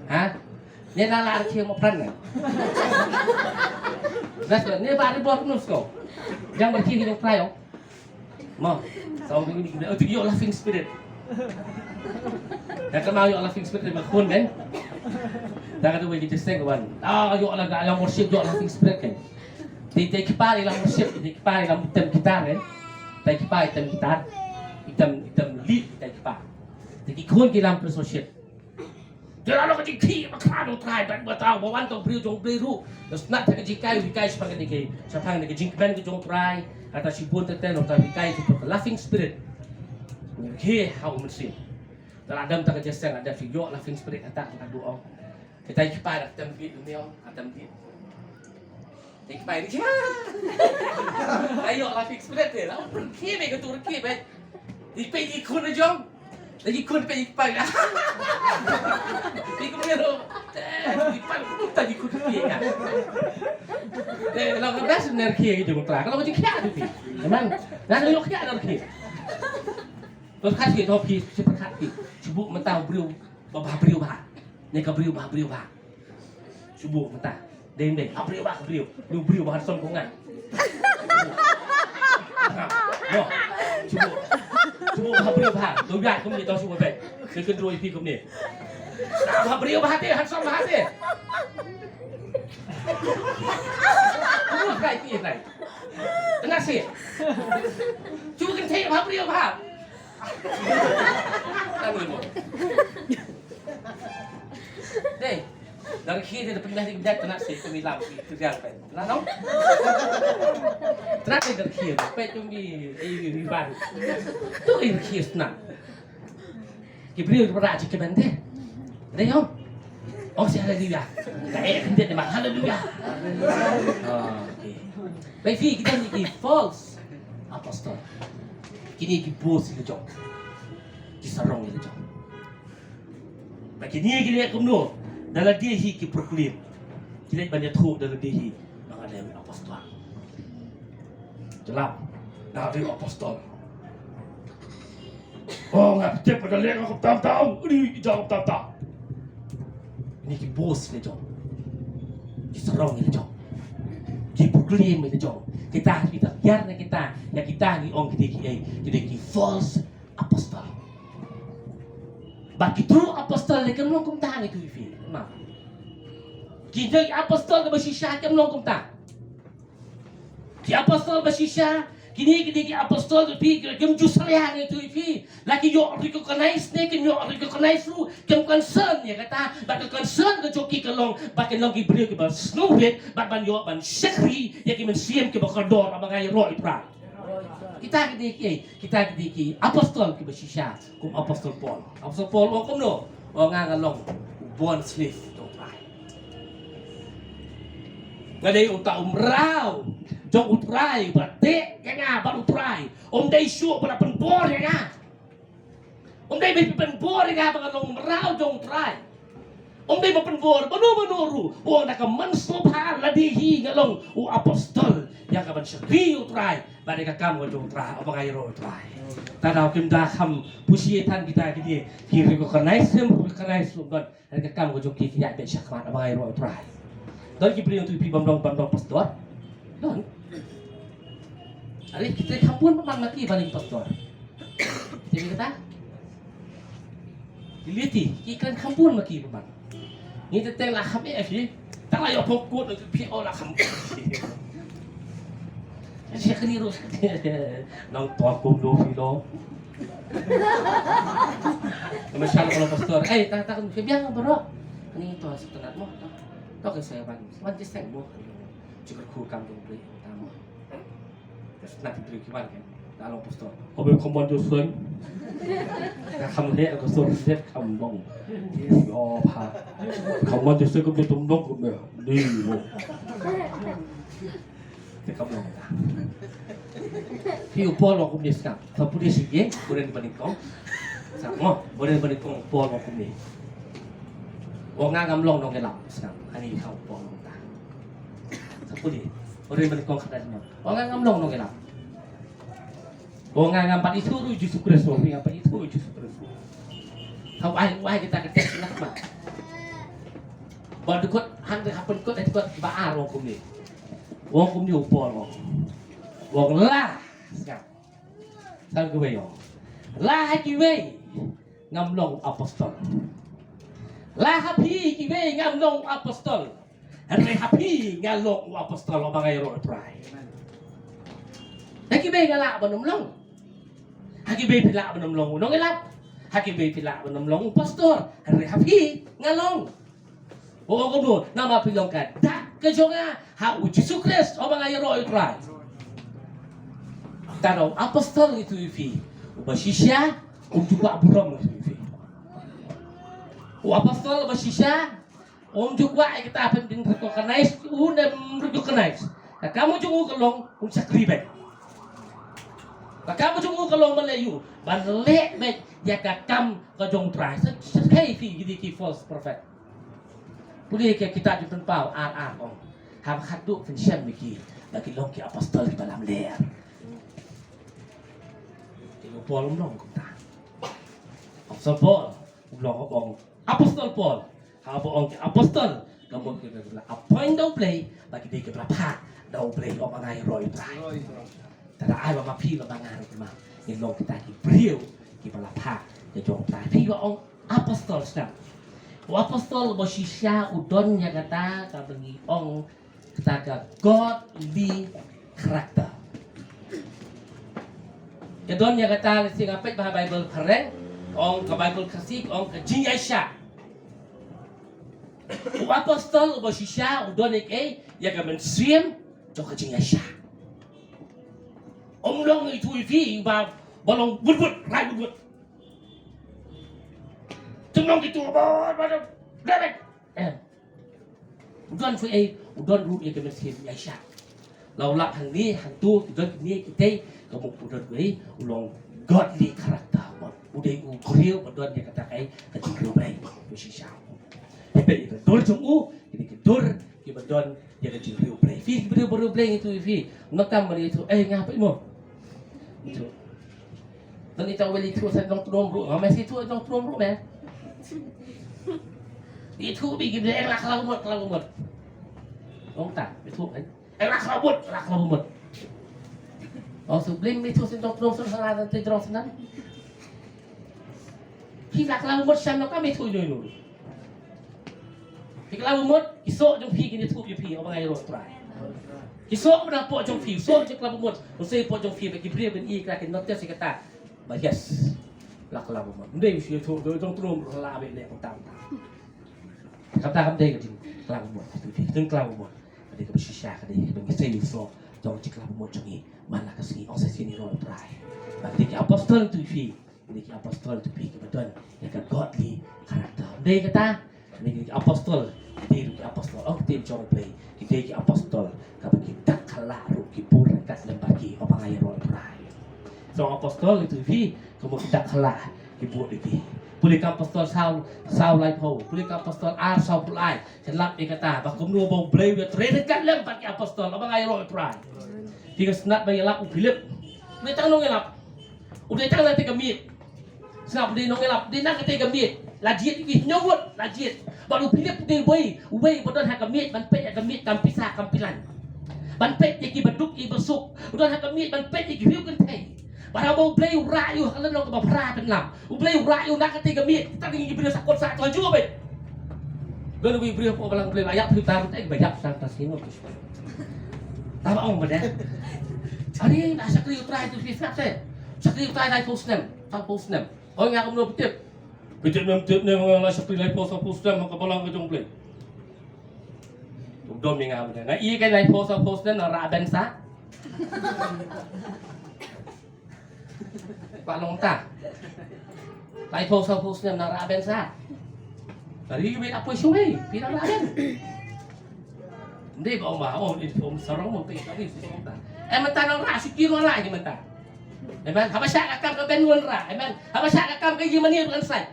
Ha? Ne la la rkhie mo pran ne. Bas ne ba ri bor nus ko. Jang ba rkhie ki jong U Blei. Mo, sa ong bini bini, oh, tu ïoh laughing spirit. Ïa ka ma ïoh laughing spirit ma khun ben. Ïa ka tu bagi testing wan. Ah, ïoh la, la worship ïoh laughing spirit kan. Te, te kpa ïa la worship, te kpa ïa la tem kitar kan. Te kpa ïa tem kitar. Item, item lead te kpa. Te ki khun ki lam praise worship. Te la long ka jingkhih bakla jong U Trai, ban ba tau ba wan tang briew jong U Blei ruh. Nga sngewthuh ka jinghikai, hikai shaphang kane ka, shaphang kane ka jingkmen ka jong U Trai. Kata shibun te te, nota hikai, shibun ka laughing spirit. Ngi rkhie ha U Mynsiem. Te la dam ta ka jeseng, la dam shi ïoh laughing spirit, kata ka duh ong. Kita ki pa da tem bit, ni ong, tem bit. Te ki pa ni, ayo, la fix pret te, la pun ki be, ka tur ki be. Di pe di khun jong. Di khun pe di pa. Di khun ro. Di pa ta di khun ki ya. Te la ka bas ner ki jong tra. Kalau ki kya tu pi. Memang. Nah, lo kya ner ki. Pyrkhat ki, to ki, si pyrkhat ki. Sibuk mentang briew. Ba, ba briew ba. Ni ka briew ba, briew ba. Shu buh mynta. Deng deng. Ba briew ba, briew. Lu briew ba handsome ko ngan. Yo. Shu buh. Shu buh ba briew ba. Lu ya kum ni to shu buh be. Ke kendro ipi kum ni. Ba briew ba te, handsome ba te. Lu kai ti kai. Tang seh. Cuba kynthei bha briew bha. Dei. Dar khie dei da pynbeh dei da tang seh kami lam ki tu yang pen. Tang no. Tang dei dar khie pe tu mi ei mi ban. Tu ei khie sna. Ki briew ki para chi ki ban te. Dei ong. Ong seh haleluya. Ka eh khyndiat ma haleluya. Ah, okay. Bai phi ki don ki false apostle. Kini ki bos ïa la jong. Ki sarong ïa la jong. Ba kini ki leh kumno. Da lade hi ki proclaim. Ki leh ban ïathuh da lade hi. Ba nga dei u apostol. Jyllop. Nga dei u apostol. Oh, nga tip ba da leh nga kumta kumta. Uni i jaw kumta kumta. Ni ki bos ïa la jong. Ki sarong ïa la jong. Ki proclaim ïa la jong. Kita, kita, kita, kita, kita ngi ong kita ki ei, kita ki false apostle. Ba ki true apostle ne kem long kumta ngi tu ïa phi. Ma. Ki dei apostle ba shisha kem long kumta. Ki apostol ba shisha, kini, kini ki apostol ba phi, ki, kim ju salia ngi tu ïa phi. La ki ïoh recognize ne, kim ïoh recognize ruh, kim concern ïa kata, ba ka concern ka jong ki ka long, ba kin long ki briew kiba sngewrit, ba ban ïoh ban shakri ïa ki mynsiem kiba kordor, ba nga ïaroh ïa u Trai. Kita kini ki, kita kini ki apostol kiba shisha. Kum Apostol Paul. Apostol Paul ong kumno? Ong nga nga long u bond slave jong u Trai. Nga dei uta u mraw jong u Trai, ba teh ïa nga bad u Trai. Um dei shuh ba la pynbor ïa nga. Um dei ba pynbor ïa nga ba nga long u mraw jong u Trai. Um dei ba pynbor bano bano ruh. Ong da ka mynsiem pha lade hi nga long u apostol ïa ka ban shakri u Trai. Bad ka kam ka jong u Trai, haba nga ïaroh u Trai. Tang da kim da kham pusi than kita kini, ki recognize him, recognize him ban. Ka kam ka jong ki ki ïa beh shakhmat haba nga ïaroh u Trai. Don ki briew tu pi bam dong, bam dong pastor. Don. Are kita kham bun ban ma ki ban pastor. Kita kata. Ki liti, ki kan kham bun ma ki ban. Ngi te teng la kham eh phi. Tang la ïoh pok kut phi o la kham. Siak ni rus. Nang to kum do phi do. Masya Allah pastor. Eh, tang tang phi biang bro. Ni to setenat mo. To ke saya ban. Ban ti seng mo. Juga ku kam dong bri. Tamo. Ka sna ki briew ki wan ka. Ka long pastor. Ka be kham wan jooh seng. Ka kham heh ka sur heh kham long. Yo pha. Kham wan jooh seng ka be tum long ka be. Di mo. Te kham long. Phi u Paul ong kumne sngap. Sa pule shi ye, u ren ba nyngkong. Sa mo, u ren ba nyngkong Paul ong kumne. Ong nga ngam long nongïalap sngap. Ani u Paul ong ta. Sa pule. U ren ba nyngkong kata mo. Ong nga ngam long nongïalap. Ong nga ngam pat ithuh ruh Jisu Khrist, ong nga ngam pat ithuh Jisu Khrist. Hap ai, ai kita ka text na ma. Ba dukot, han dei hapen kot, dukot ba ar ong kumne. Ong kumne u Paul ong. Ong la. Sa kiwei ong. La ha kiwei ngam long apostol. La ha phi kiwei ngam long apostol. Hynrei ha phi nga long u apostol, haba nga ïaroh u Trai. Ha kiwei nga lah ban ym long. Ha kiwei phi lah ban ym long u nongïalap. Ha kiwei phi lah ban ym long u pastor. Hynrei ha phi nga long. Ong kumno, namar phi long ka dak ka jong nga ha u Jisu Khrist, haba nga ïaroh u Trai. Tang da u apostol ngi tu ïa phi, uba shisha um ju kwah burom ngi tu ïa phi. U apostol uba shisha um ju kwah ïa kita phin recognize u ne ym recognize. Ka kam ka jong u ka long un shakri beit. Ka kam ka jong u ka long ban leh ïa u, ban leh beit ïa ka kam ka jong u Trai. Sa, sa kaei phi ki dei ki false prophet. Pule ki kitab Jingpynpaw ar ar ong. Haba khatduh phin shem ïa ki ba ki long ki apostol kiba lamler. Ki long Paul um long kumta. Apostol Paul um long, ong Apostol Paul. Haba ong ki apostol ka mut ki la appoint da U Blei ba ki dei kiba la phah da U Blei, ong ba nga ïaroh u Trai. Tang da ai ba ma phi ba ma nga ruh ma ngin long kita ki briew kiba la phah da jong u Trai. Phi ba ong apostol shisha. U apostol ba shisha u don ïa kata kaba ngi ong kata ka godly character. Ka don ïa kata, lehse nga peit bha Baibl phareng, ka ong, ka Baibl Khasi ka ong ka jingïaishah. U apostol uba shisha u don ïa kaei, ïa ka mynsiem jong ka jingïaishah. Ym long itu i phi ba, ba long wut wut, rai wut wut. Ym long itu ba, ba, ba, ba, em. U don phi ei, u don ruh ïa ka mynsiem ïaishah. La u lap hangne hangto, ki don kine kitei, ka mut u don phi ei, u long godly character. U dei u briew ba don ïa kata kaei, ka jingriewblei. U shisha. Te peit ïa ka dur jong u, kine ki dur kiba don ïa ka jingriewblei. Phi briew ba riewblei ngi tu phi. Ngam tam ba ïathuh, eh, nga peit mo. Ïathuh. Don ita u ïathuh sa jong trom ruh. Nga meh ïathuh jong trom ruh meh. Ïathuh beit ki blei, eh, la khlawmut, khlawmut. Ong ta, ïathuh kan. Eh, la khlawmut, la khlawmut. Oh, so blei ïathuh sa jong trom sa la te jrong sa nan. Ki la khlawmut sa no ka ïathuh ïa no. Ki khlawmut, ki soh jong phi kin ïathuh ïa phi, ong ba nga ïaroh Trai. Ki soh ba na pdeng jong phi, soh jong khlawmut, u soh pdeng jong phi, ba ki briew ban i kra kin notice ïa kata. Ba yes. La khlawmut. Ym dei shu ïathuh jong trom ruh la beit leh kumta. Kata kam dei ka jingkhlawmut, ka jingkhlawmut. Ka dei kaba shisha, ka dei kaba ngi sei ïa u soh jong jingkhlawmut jong ngi. Man la ka sngi ong sa shisien ïaroh Trai. Ba ki dei ki apostol tu phi. Ki dei ki apostol tu phi kiba don ïa ka godly character. Dei kata, ki dei ki apostol, ki dei ki apostol. Ong ktien jong U Blei, ki dei ki apostol kaba ki dak khlak ruh ki bud ryngkat lem bad ki, ong ba nga ïaroh Trai. Jong apostol tu phi, ka mut ki dak khlak ki bud ïa ki. Pule ka apostol saw, saw laiphew, pule ka apostol ar sawphew lai. Ki lap ïa kata, ba kumno ba U Blei u ïatrei ryngkat lem bad ki apostol, ong ba nga ïaroh Trai. Phi ka sngap ba ïalap u Philip. Phi tang nong ïalap. U dei tang na te ka miet. Sngap, u dei nongïalap, u dei na kata ka miet. La jied ki hynñiew ngut, la jied. Bad u Philip u dei uwei, uwei ba don ha ka miet, ban peit ïa ka miet kam pisa, kam pilan. Ban peit ïa ki baduk, ki basuk. U don ha ka miet, ban peit ïa ki riew kynthei. Bad haba U Blei u rah ïa u ha ka lynnong kaba phra pynlap. U Blei u rah ïa u na kata ka miet, kita ki briew sa kot sa to ju beit. Don uwei u briew hapoh balang U Blei, ba ïap phi ta, ba ïap sa ta sngewbha. Tang ba ong ba dei. Ari, na shakri U Trai tu phi sngap se. Shakri U Trai laiphew snem, sawphew snem. Hooid, nga kumno phi tip? Phi tip ne ym tip ne, nga la shakri laiphew sawphew snem ha ka balang ka jong U Blei. Tuk dom ïa nga mynta. Nga i ka laiphew sawphew snem na rah ben sa. Ba long ta. Laiphew sawphew snem na rah ben sa. Tari ïa phi da poi shuh, phi da rah ben. Ym dei ba ong ba, oh, ym sarong mo, phi da rah shuh ta. Eh, mynta nang rah shuh ki ruh la ïa mynta. Amen. Haba shah ka kam ka ben ngan rah. Amen. Haba shah ka kam ka ïing mane ngan sai.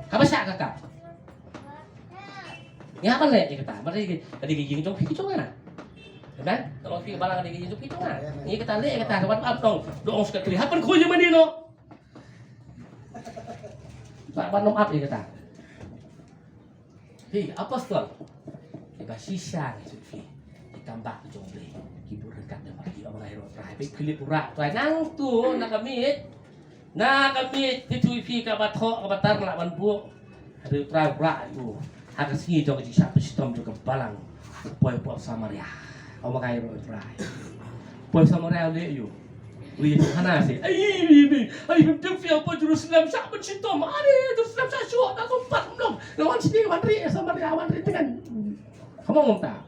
Haba shah ka kam. Ngi hap ban leh ïa kata. Ba dei ka, ka dei ka ïing jong phi jong nga. Amen. Ka long phi ka balang, ka dei ka ïing jong phi jong nga. Ngi kata leh ïa kata, ka ban ap dong. Dong secretary. Hap ban khuid ïa mane noh. Ba ban ym ap ïa kata. Phi apostol. Kiba shisha ngi shu phi. Ki kam bak ki jong Blei. Ki bud ryngkat da ma ki, ong ba nga ïaroh Trai. Phi Philip u rah Trai. Nangtu na ka miet. Na ka miet, phi tu phi kaba thoh, kaba tar lah ban buh. Hynrei U Trai u rah ïa u. Ha ka sngi jong ka jingshah pynshitom jong ka balang, u poi hapoh Samaria. Ong ba nga ïaroh Trai. Poi Samaria u leh ïa u. U leh ïa u hana se. Ai, ai, ai, ai, phim tip phi hapoh Jerusalem shah pynshitom. Are, Jerusalem shah shuh, ta kum pat kum long. Nga wan sini, wan ri, Samaria, wan ri tyngan. Come on, ta.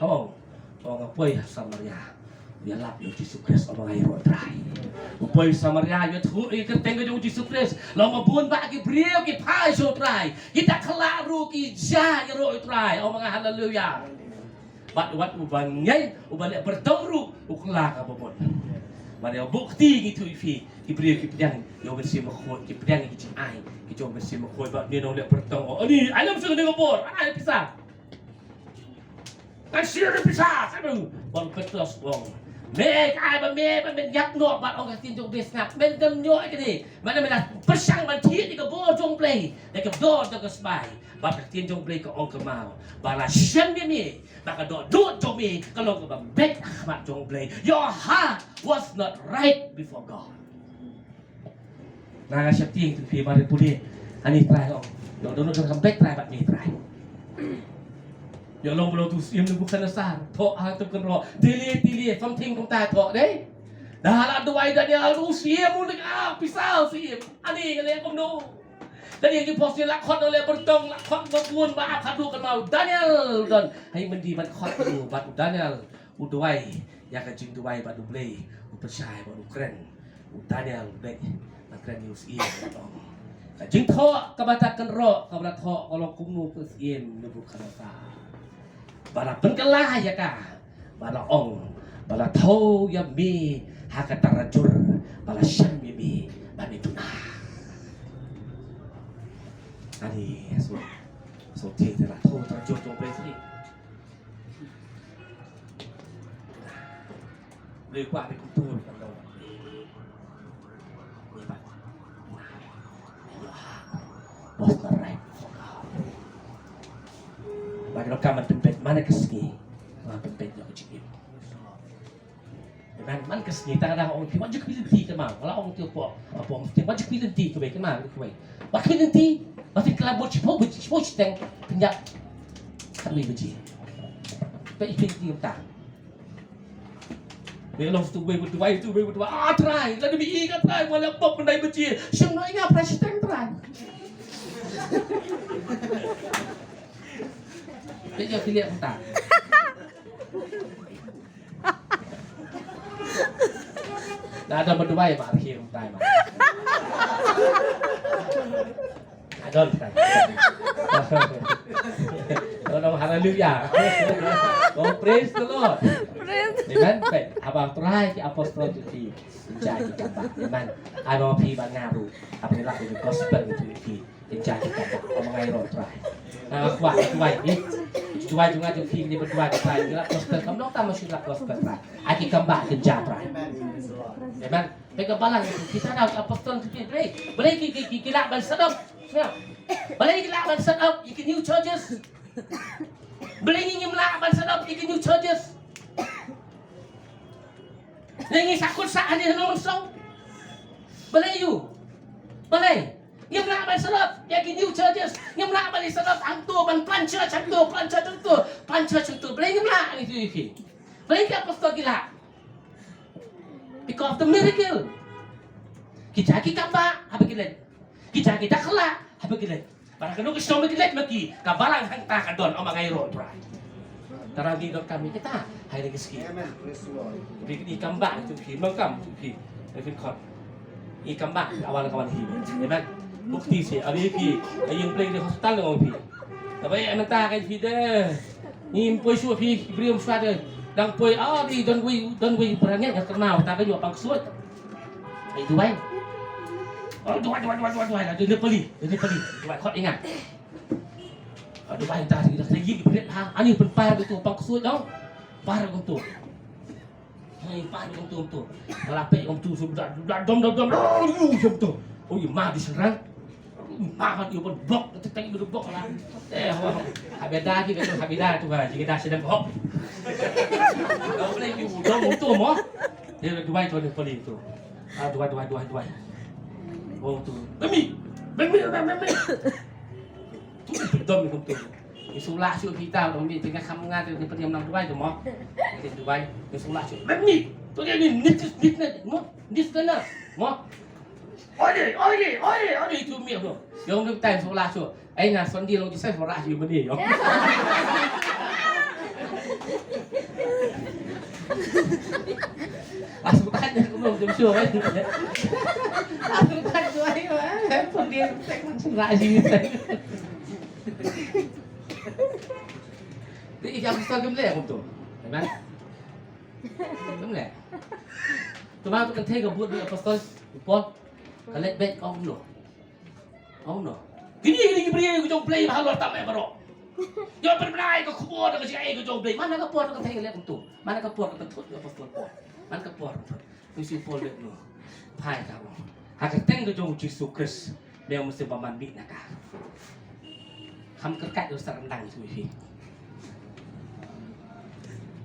Haba u poi ha Samaria, u ïalap ïa u Jisu Khrist, u ong ba nga ïaroh Trai. U poi Samaria, u ïathuh ïa ka kyrteng ka jong u Jisu Khrist. La ong ba bun bah ki briew ki phai sha u Trai. Kita khlak ruh ki jia ïaroh u Trai. U ong ba nga haleluya. Bad wat uba ngeit, uba leh byrtong ruh, u kylla kaba mut. Bad ïa u buh kti ngi ïathuh ïa phi, ki briew ki pdiang ïa u Mynsiem Bakhuid, ki pdiang ïa ki jingai ki jong u Mynsiem Bakhuid. Bad ngi nong leh byrtong, oh, ani, ai lem shu kane ka bor, ai pisa. Ngan shim ïa pisa, sa bang. Bang Petros bang. Me ka ai ba me, ba me ïap noh, bad ong ka ktien jong Blei sngap. Men dem ñiuh ïa kane. Mane men la pyrshang ban thied ïa ka bor jong Blei. Da ka bor jong ka sbai. Bad ka ktien jong Blei ka ong kumno. Ba la shem ïa me. Ba ka dohnud jong me ka long kaba beit ha khmat jong Blei. Your heart was not right before God. Na nga sheptieng tu phi ba re pule. Ani Trai ong. Ïoh dohnud jong ka beit Trai bad ngi Trai. Ïoh long ba long tu siem Nebukadnesar. Thoh ha tu kynroh. Tili tili something kumta thoh dei. Da la duwai Daniel u siem u nik a pisa u siem. Ani nga leh kumno. Daniel ki pos ni la khot u leh bertong la khot ba bun ba ap hadu kan mau Daniel don. Hai mendi ban khot u bad u Daniel u duwai ïa ka jingduwai bad u Blei u pynshai bad u kren. U Daniel u dei ban kren ïa u siem. Ka jingthoh kaba ta kynroh kaba ta thoh ka long kumno ka siem Nebukadnesar. Ba la pynkylla ïa ka ba la ong ba la thew ïa me ha ka tarajur ba la shem ïa me ba me duna. Ani so so te te la thew tarajur jong Blei sini. Blei kwah me kumtu me kan dong. Ba ka kam ban pynbeit man ka sngi. Ban pynbeit ïa ka jingim. Amen. Man ka sngi tang da ong phi wat ju khmih lynti ka ma. Wala ong ti po. Apo ong ti wat ju khmih lynti ka bai ka ma ka bai. Wat khmih lynti. Wat khmih lynti. Wat khmih lynti. Wat khmih lynti. Wat khmih lynti. Bai long tu bai berdua tu bai berdua. Ah, Trai, la demi i ka Trai, wala pop ndai beci. Shem no inga Trai siteng Trai. Bai ya kili aku tak. Dah ada berdua ya, Mak, akhir Trai, Mak. Adon. Adon, haleluya. Oh, praise the Lord. Praise. Amen. Baik, haba Trai ki apostol tu ki. Jai ki kata. Amen. Ano phi ba ngaru. Apa ni lah ini gospel tu ki. Jai ki kata. Oh, mengai roh Trai. Nah, kuat, kuat ni. Kuat juga tu ki ni berdua Trai. Ni lah gospel. Kamu dong tamu sih lah gospel Trai. Aki kamba kerja Trai. Amen. Peit ka balang kita da apostol tu ki. Balei ki ki ki lah ban set up. Balei ki lah ban set up ïa ki new churches. Balei ngim lah ban set up ïa ki new churches. Ngi sa kut sa ani nong song. Balei ïa u. Balei ngim lah ban set up ïa ki new churches. Ngim lah ban set up hangto ban plan church hangto plan church hangto plan church hangto. Balei ngim lah ïa ki. Balei ki apostol ki lah. Because of the miracle. Ki jaki kamba haba ki leit. Ki jaki dakla haba ki leit. Para kano ki song ki leit ma ki ka balang hangta ka don ong ma ngai roh Trai. Tara ngi don kami kita hai lagi ski. Amen. Praise the Lord. Bi ki kamba tu ki mangkam tu ki. Ekin kot. I kamba awal kawan hi. Amen. Bukti si abi ki ayung play di hospital ngong pi. Tapi amen ta kai pi de. Ngim poi shuwa phi briew shuwa de dang poi ah di don wei don wei pyrangeh ka kena ta ka nyuwa pang suot. Ai duwai. Oh duwai duwai duwai duwai duwai la de peli de peli duwai kot ingat. Oh duwai ta di dah lagi bret ha ani pen par betul pang suot dong. Par betul. Hai par betul betul. Kalau pe betul sudah sudah dom dom dom. Oh yu betul. Oh yu ma di serang. Makan ïa pun blok, tetek ïa pun blok lah. Eh, wah. Habis dah kita tu, habis dah tu kan, kita dah sedang hok. Kau boleh ïa pun dong tu mo. Dia duwai tu dia poli tu. Ah, duwai, duwai, duwai, duwai. Oh tu. Bemi, bemi, bemi, bemi. Tu dom tu tu. Ïa sulah shu kita dong ni tengah kamu ngat ni pediam nang duwai tu mo. Dia duwai, ïa sulah shu. Bemi. Tu dia ni nitis nitis mo. Nitis kena. Mo. Oi, oi, oi, oi, tu mi tu. Yang tu tai sekolah tu. Ai na sondi long kisah sekolah tu meni yo. Aku tanya aku belum jam sure kan. Aku tanya ai pun dia tek sekolah tu. Jadi yang besar gemlek aku tu. Kan? Gemlek. Tuma tu kan thei ka bud ni apostol Paul. Ka leit beit ka ong no. Ong no. Kine kine ki briew ka jong Blei ba halor tam eh baroh. Ïa pynbna ïa ka khubor da ka jingai ka jong Blei. Mana ka por ka thei ka leit kumtu. Mana ka por ka thut ïa apostol Paul. Mana ka por ka thut. Ngi shu Paul leit no. Phai ka ong. Ha ka kyrteng ka jong Jisu Khrist. Biang mesti ba man mih na ka. Kham kyrkhat ïa u sa ryndang ïa u phi.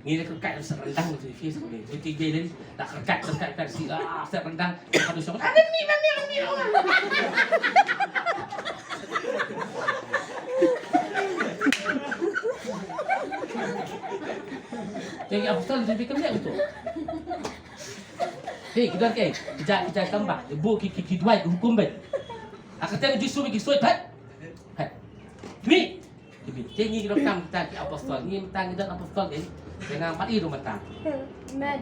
Ngi la kyrkhat ïa u sa ryndang ïa u phi sa ngi. Ïa ti jai lin da kyrkhat kyrkhat kyrkhat si ah sa ryndang. Ka du song. Ah, mih mih mih mih. Jadi apostol jadi kemlek tu. Ei, ki don ki, ki jait, ki jait kambah, ki buh ki, ki, ki duwai, ki hukum beit. Ha ka kyrteng u Jisu ki suid, hai. Hai. Demi. Demi. Te ngi ki donkam kita ki apostol, ngi mynta ngi don apostol, eh. Te ngan pat i ruh mynta. Amen.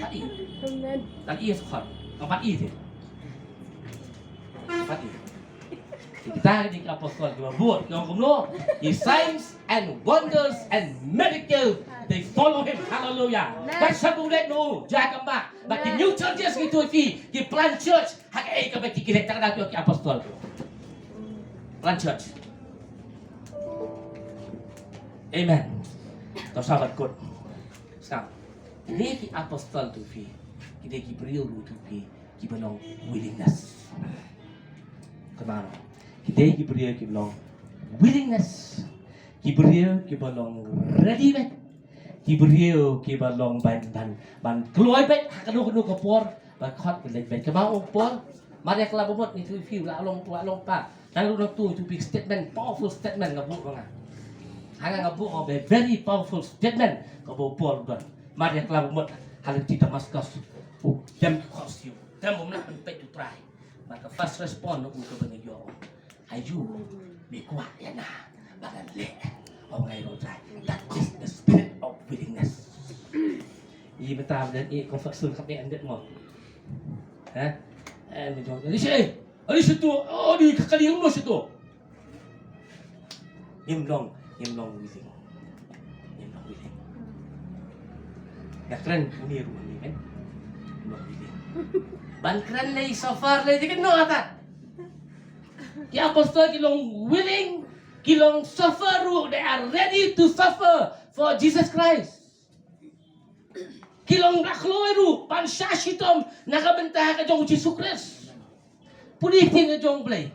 Pat i. Amen. Ngan i skhot. Ngan pat i te. Pat i. Kita ki dei ki apostol kiba bud, ki ong kumno? Ki signs and wonders and miracles, they follow him. Hallelujah. Amen. Bad sha ba u leit noh, jait kambah. Bad ki, amen, new churches ngi ïohi, ki plant church, ha kaei kaba ki, ki leit, tang da ki, ki apostol. Plant church. Amen. To sa bad kut. Sekarang, ki dei ki apostol ïohi, ki dei ki briew ruh ïohi, kiba long willingness. Kynmaw, ki dei ki briew kiba long willingness. Ki briew kiba long ready beit. Ki briew kiba long ban, ban, ban kloi beit ha kano kano ka por, ban khot ban leit beit. Kynmaw u Paul, mar ïa ka la bamut ngi ïohi u la long, u la long pa. Nang ruh nang tu ïohi statement, powerful statement nga buh ba nga. Ha nga, nga buh ba very powerful statement kaba u Paul u don. Mar ïa ka la bamut ha lynti Damascus. U dem ki khot siew. Dem bym lah ban peit u Trai. Bad ka first respond u kaba nga ïoh. Aïu, me kwah ïa nga ba ngan leh. Ong nga ïa u Trai. That is the spirit of willingness. Ïa mynta ba don i comfort zone kaba yndet mo. Ha? Eh, me jong. Adi shi. Adi shi tu. Oh, di ka kali mo shi tu. Ngim long, ngim long willing. Ngim long willing. Nga kren une ruh une kan. Ngim long willing. Ban kren lei suffer lei dei kano kata. Ki apostol ki long willing, ki long suffer ruh, they are ready to suffer for Jesus Christ. Ki long ba kloi ruh ban shah shitom na ka bynta ka jong u Jisu Khrist. Pule ki ktien ka jong u Blei.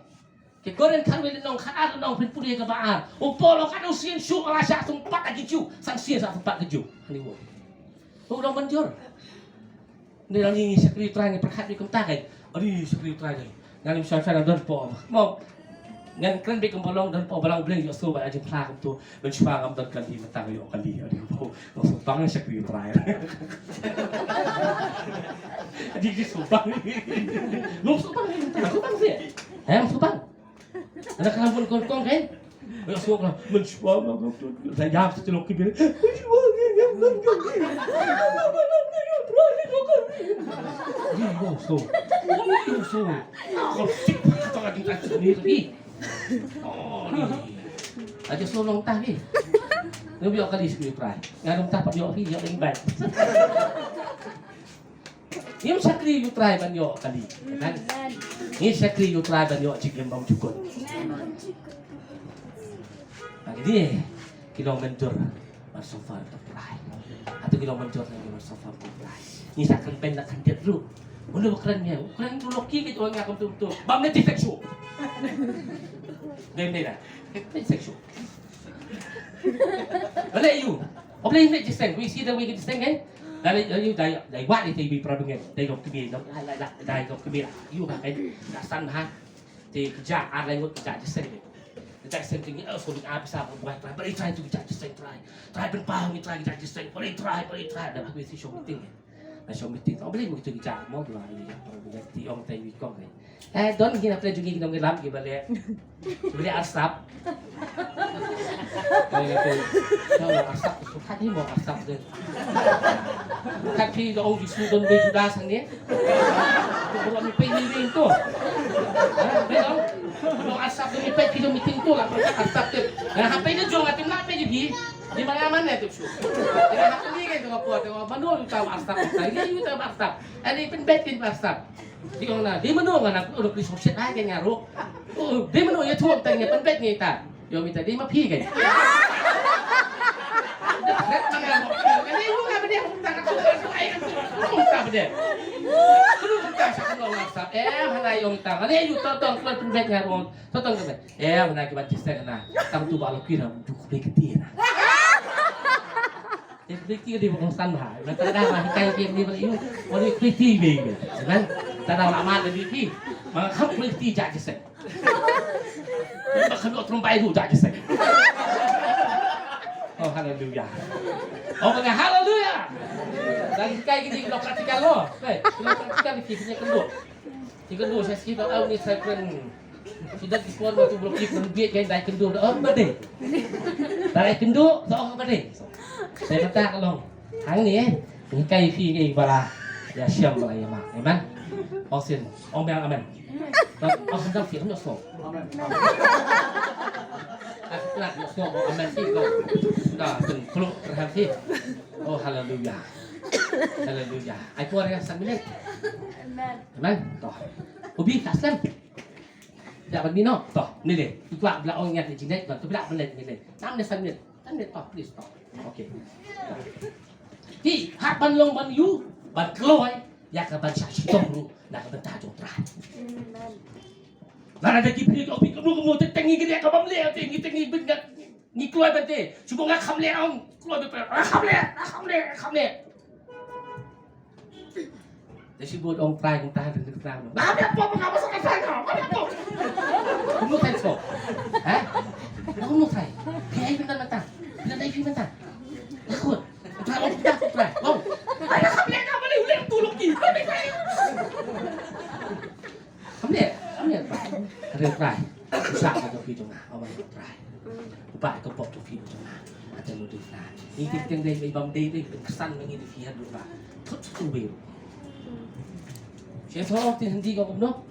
Ki Korinth khatwei lynnong khatar lynnong phin pule kaba ar. U Paul u ong katno sien shuh la shah sumpat ha ki Jiw, san sien shah sumpat ha ki Jiw. Ani wo. U dang mynjur. Ni dang ngi shakri u Trai ngi pyrkhat ngi kumta kai. Ani shakri u Trai kai. Ngan ym shah shah don po. Mo. Ngan kren beit kum ba long don po ba long Blei ïoh shuh ba la jingphla kumto. Mynshuwa ngam don kali mynta nga ïoh kali. Aduh, ngam sngewbang shakri u Trai. Aduh, ngam sngewbang. Ngam sngewbang mynta, ngam sngewbang seh. Em, sngewbang. Ana ka bun kon kon kan? Ïoh sngewbang, mynshuwa ngam don. Sa ïam sa chelok ki bel. Mynshuwa ngam don kali. Ïoh sngewbang. Ïoh sngewbang. Konsep kata lagi tak sendiri lagi. Oh, ni. Aja song long tah ni. Ngam ïoh kali shakri u Trai. Nga ngam tah pat ïoh hi, ïoh lagi bai. Ngim shakri u Trai ban ïoh kali. Kan? Ngi shakri u Trai ban ïoh jingim bymjukut. Bad ki dei ki long mynjur ban suffer to Trai. Hato ki long mynjur ban suffer to Trai. Ngi sa kren beiñ na kren dep ruh. Mano ba kren ïa u, kren u Loki ki ong ïa kumto kumto. Bam ne ti fek shu. Dei ne da. Ti fek shu. Balei ïa u. Balei ne jiseng, wi si da wi ki jiseng kan. Dei ïa u dei dei wat ïa te wi pra bingen. Dei long kmie, dei long kmie. Ïa u ba kan. Da san ha. Te kjat ar lai ngut kjat jiseng. Kjat jiseng te ngi ïa u sngewbha pisa ba buat Trai. Balei Trai tu kjat jiseng Trai. Trai pynpaw ngi Trai kjat jiseng. Balei Trai, balei Trai. Da ba kmie si shong meeting. Ai shong meeting. Tau beli mesti kita mau dua ni. Ti ong tai wi kong ni. Eh, don kina pele jungi kina ngi lam ki bale. Bale asap. Ai tu. Tau asap tu kat ni mau asap de. Kat pi do ong Jisu don be Judas ni. Tu belum mi pe ni ni tu. Eh, be dong. Mau asap tu mi pe kilo meeting tu lah asap tu. Nah, apa ini jong atim lah pe jadi. Di mana mana tu. Di mana tu ni kan tu apa tu. Mana tu tahu asap. Ini tu tahu asap. Ani pynbeit kin ba sap. Di ong na, di mano nga na, oh, di sop shit ai ken nga ruh. Oh, di mano ïa thuh tang ïa pynbeit ngi ta. Ïa mita di ma phi ken. Dak dak ma nga ruh. Ani yu nga bede hum ta ka tu ai ka tu. Hum ta bede. Hum ta sa ka nong sap. Eh, hana ïa ong ta. Ani yu to tong kuan pynbeit nga ruh. To tong pynbeit. Eh, hana ki ban chiseng na. Tang tu ba lo ki ram ju kli kti na. Ïa, quality ka dei ba kongsan bha. Ba ta da ba hikai game ni ba la ïoh. Ba dei quality ba ïoh. Kan? Ta da la man da dei ki. Ma kham quality ja jiseng. Ba kham ïoh trumpai du ja jiseng. Oh, haleluya. Oh, bang haleluya. Lagi kai gini lo praktikal lo. Kai, lo praktikal ki punya kenduk. Ki kenduk saya sikit tau ni saya kren. Sidat ki kuan waktu blok ki kenduk kai dai kenduk. Oh, bade. Dai kenduk, so bade. Saya kata kalau hang ni eh. Ni kai fi kai bala. Ya siam bala ya ma. Amen. Oh sin. Oh bang amen. Amen. Amen. Amen. Amen. Oh, haleluya. Haleluya. Ai por ya san minit. Amen. Amen. Toh. Ubi taslam. Ya ban mino. Toh, mile. Ikwa bla ong ya jinai ban tu bla ban mile. Nam ne san minit. San minit toh, please toh. Okay. Ti hap ban long ban yu ban kloi ya ka ban sha shitom ru na ka ban ta jong Trai. Amen. Lada da ki phi ka phi ka mut ka mut te ngi kine ka bam le te ngi te ngi bin ngat ngi kloi ban te. Shu nga kham le ong kloi ban te. Nga kham le, nga kham le, nga kham le. Te shi bud ong Trai kong ta den kong ta. Nga me po nga ba sa ka sa nga. Nga me po. Kumno Trai so? Ha? Kumno Trai? Phi ai bin ta mata. Bin ta phi mata. Takut. Trai ong ta Trai. Ong. Ai nga kham le nga ba le u le tu lo ki. Nga me Trai. Kham leh, kham leh Trai. Ka dei Trai. U shah ka jong phi jong nga, u Trai. U Bah ka pop jong phi jong nga. Ate lo dei Trai. Ni ti teng dei bai bam dei dei bai kesan ngi dei phi haduh ba. Thut thut wei. Shi so ti Hindi ko kumno?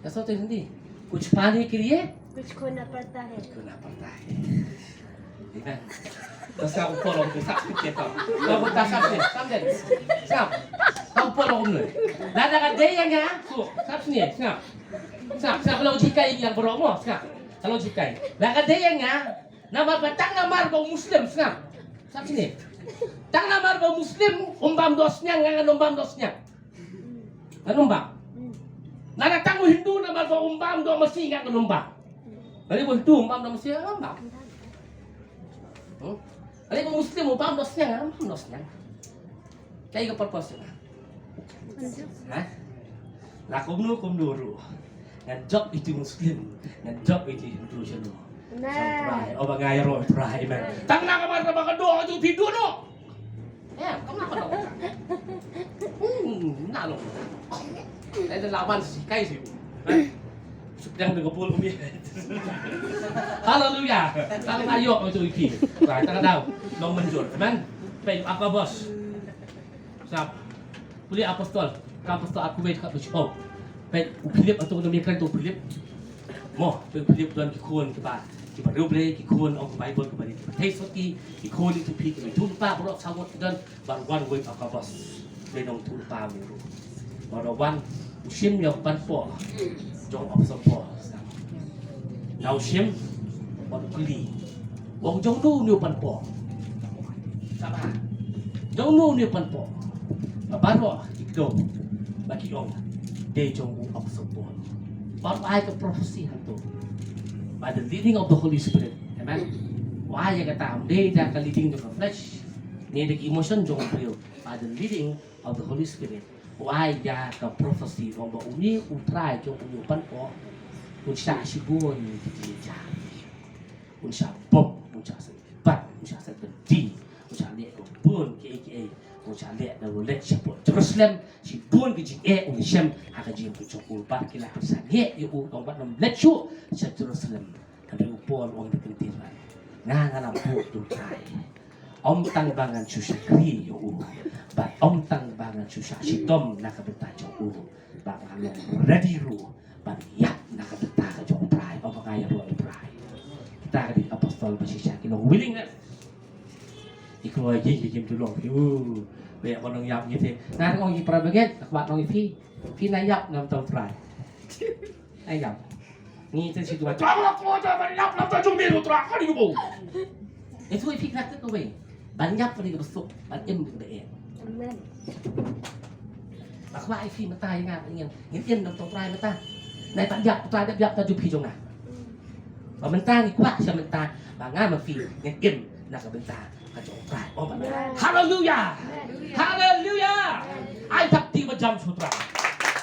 Ya so ti Hindi. Kuch paane ke liye? Kuch khona padta hai. Kuch khona padta hai. Amen. Basta ko polo ko sap ke to. Ko ta sap ne, sap ne. Sap. Ko polo ko ne. Lada ka dei ïa nga, ko sap ne, sap. Sap, sap lo jikai ïa bro mo, sap. Lo jikai. Lada ka dei ïa nga, namar ba tang namar ba Muslim, sap. Sap ne. Tang namar ba Muslim, um bam doh sniang, nga ngam bam doh sniang. Ngan um bam. Lada tang u Hindu namar ba um bam doh masi nga ngam bam. Lada u Hindu um bam doh masi nga ngam bam. Hmm? Lada u Muslim um bam doh sniang nga ngam bam doh sniang. Kaei ka purpose jong nga? Ha? La kumno kumno ruh. Ngan jop ïa u Muslim, ngan jop ïa u Hindu sha no. Amen. Sha Trai, oh ba nga ïaroh Trai, amen. Tang na ka mar ba ka doh ïa u Hindu no. Eh, kam na ka dong. Hmm, na long. Ai da laban si kai si. Suk dang da ka bol umi. Haleluya. Tang na yok ïa u Pi. Ba tang dau. Long manjur. Amen. Pei apa bos? Sap. Pule apostol, ka apostol aku wei ka bishop. Pei u Philip atu na mi kren tu Philip. Mo, pei u Philip don ki khun kiba, kiba riewblei, ki khun ong Bible kiba ri kiba thei soti, ki khun itu phi kiba tu pa bro sawot don bar wan wei ka bos. Pei nong tu pa mi ru. Bar wan u shim ïa u pan po. Jong apostol Paul. Na u shim, bad u kylli. Ong jong no une u pan po. Saba. Jong no une u pan po. Ba baroh ki kdew. Ba ki ong. Dei jong u apostol Paul. Bad u ai ka prophecy hangto. By the leading of the Holy Spirit. Amen. U ai ïa kata, ym dei da ka leading jong ka flesh. Ne da ki emotion jong u briew. By the leading of the Holy Spirit. U ai ïa ka prophecy ong ba une u trai jong une u pan po un shah shibun ki jingïajar. Un shah bom, un shah sngewbha, un shah sngewbha, un shah leh ka bun kiei kiei, un shah leh da u leit shapoh Jerusalem, shibun ki jingeh un shem ha ka jingim jong u bad ki la pynsangeh ïa u ong ba ym leit shuh sha Jerusalem. Hynrei u Paul u ong da ka ktien ba nga nga la buh da u Trai. Ym tang ba ngan shu shakri ïa u. Bad ym tang ba ngan shu shah shitom na ka bynta jong u. Ba nga long ready ruh ban ïap na ka bynta ka jong u Trai. Ym ba nga ïaroh ïa u Trai. Kita ka dei apostol ba shisha ki long willingness. I kloi ki ki kim tu long. Ïu. Ba ïa ba nong ïap ngi te. Nga ong i para brigade, ka ba nong i phi. Phi na ïap ngam tau Trai. Ai gam. Ngi ten shi tuan. Tuan la ko ja ban ïap lam ta jong mi ru tra ka di bo. E tu e phi knak ka wei. Ban ïap ka di ka besuk, ban im ka di. Amen. Ba khwa e phi mata ïa nga ngin ngin im nang tong trai mata. Nai ta ïap trai da ïap ta ju phi jong nga. Ba mynta ngi kwah sha mynta ba nga ma phi ngin im na ka bynta. Ka jong u Trai. Oh, amen. Amen. Haleluya. Amen. Haleluya. Ai thap ti ba jam sha u Trai.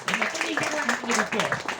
Amen. Ka dei ka Trai ka dei ka por.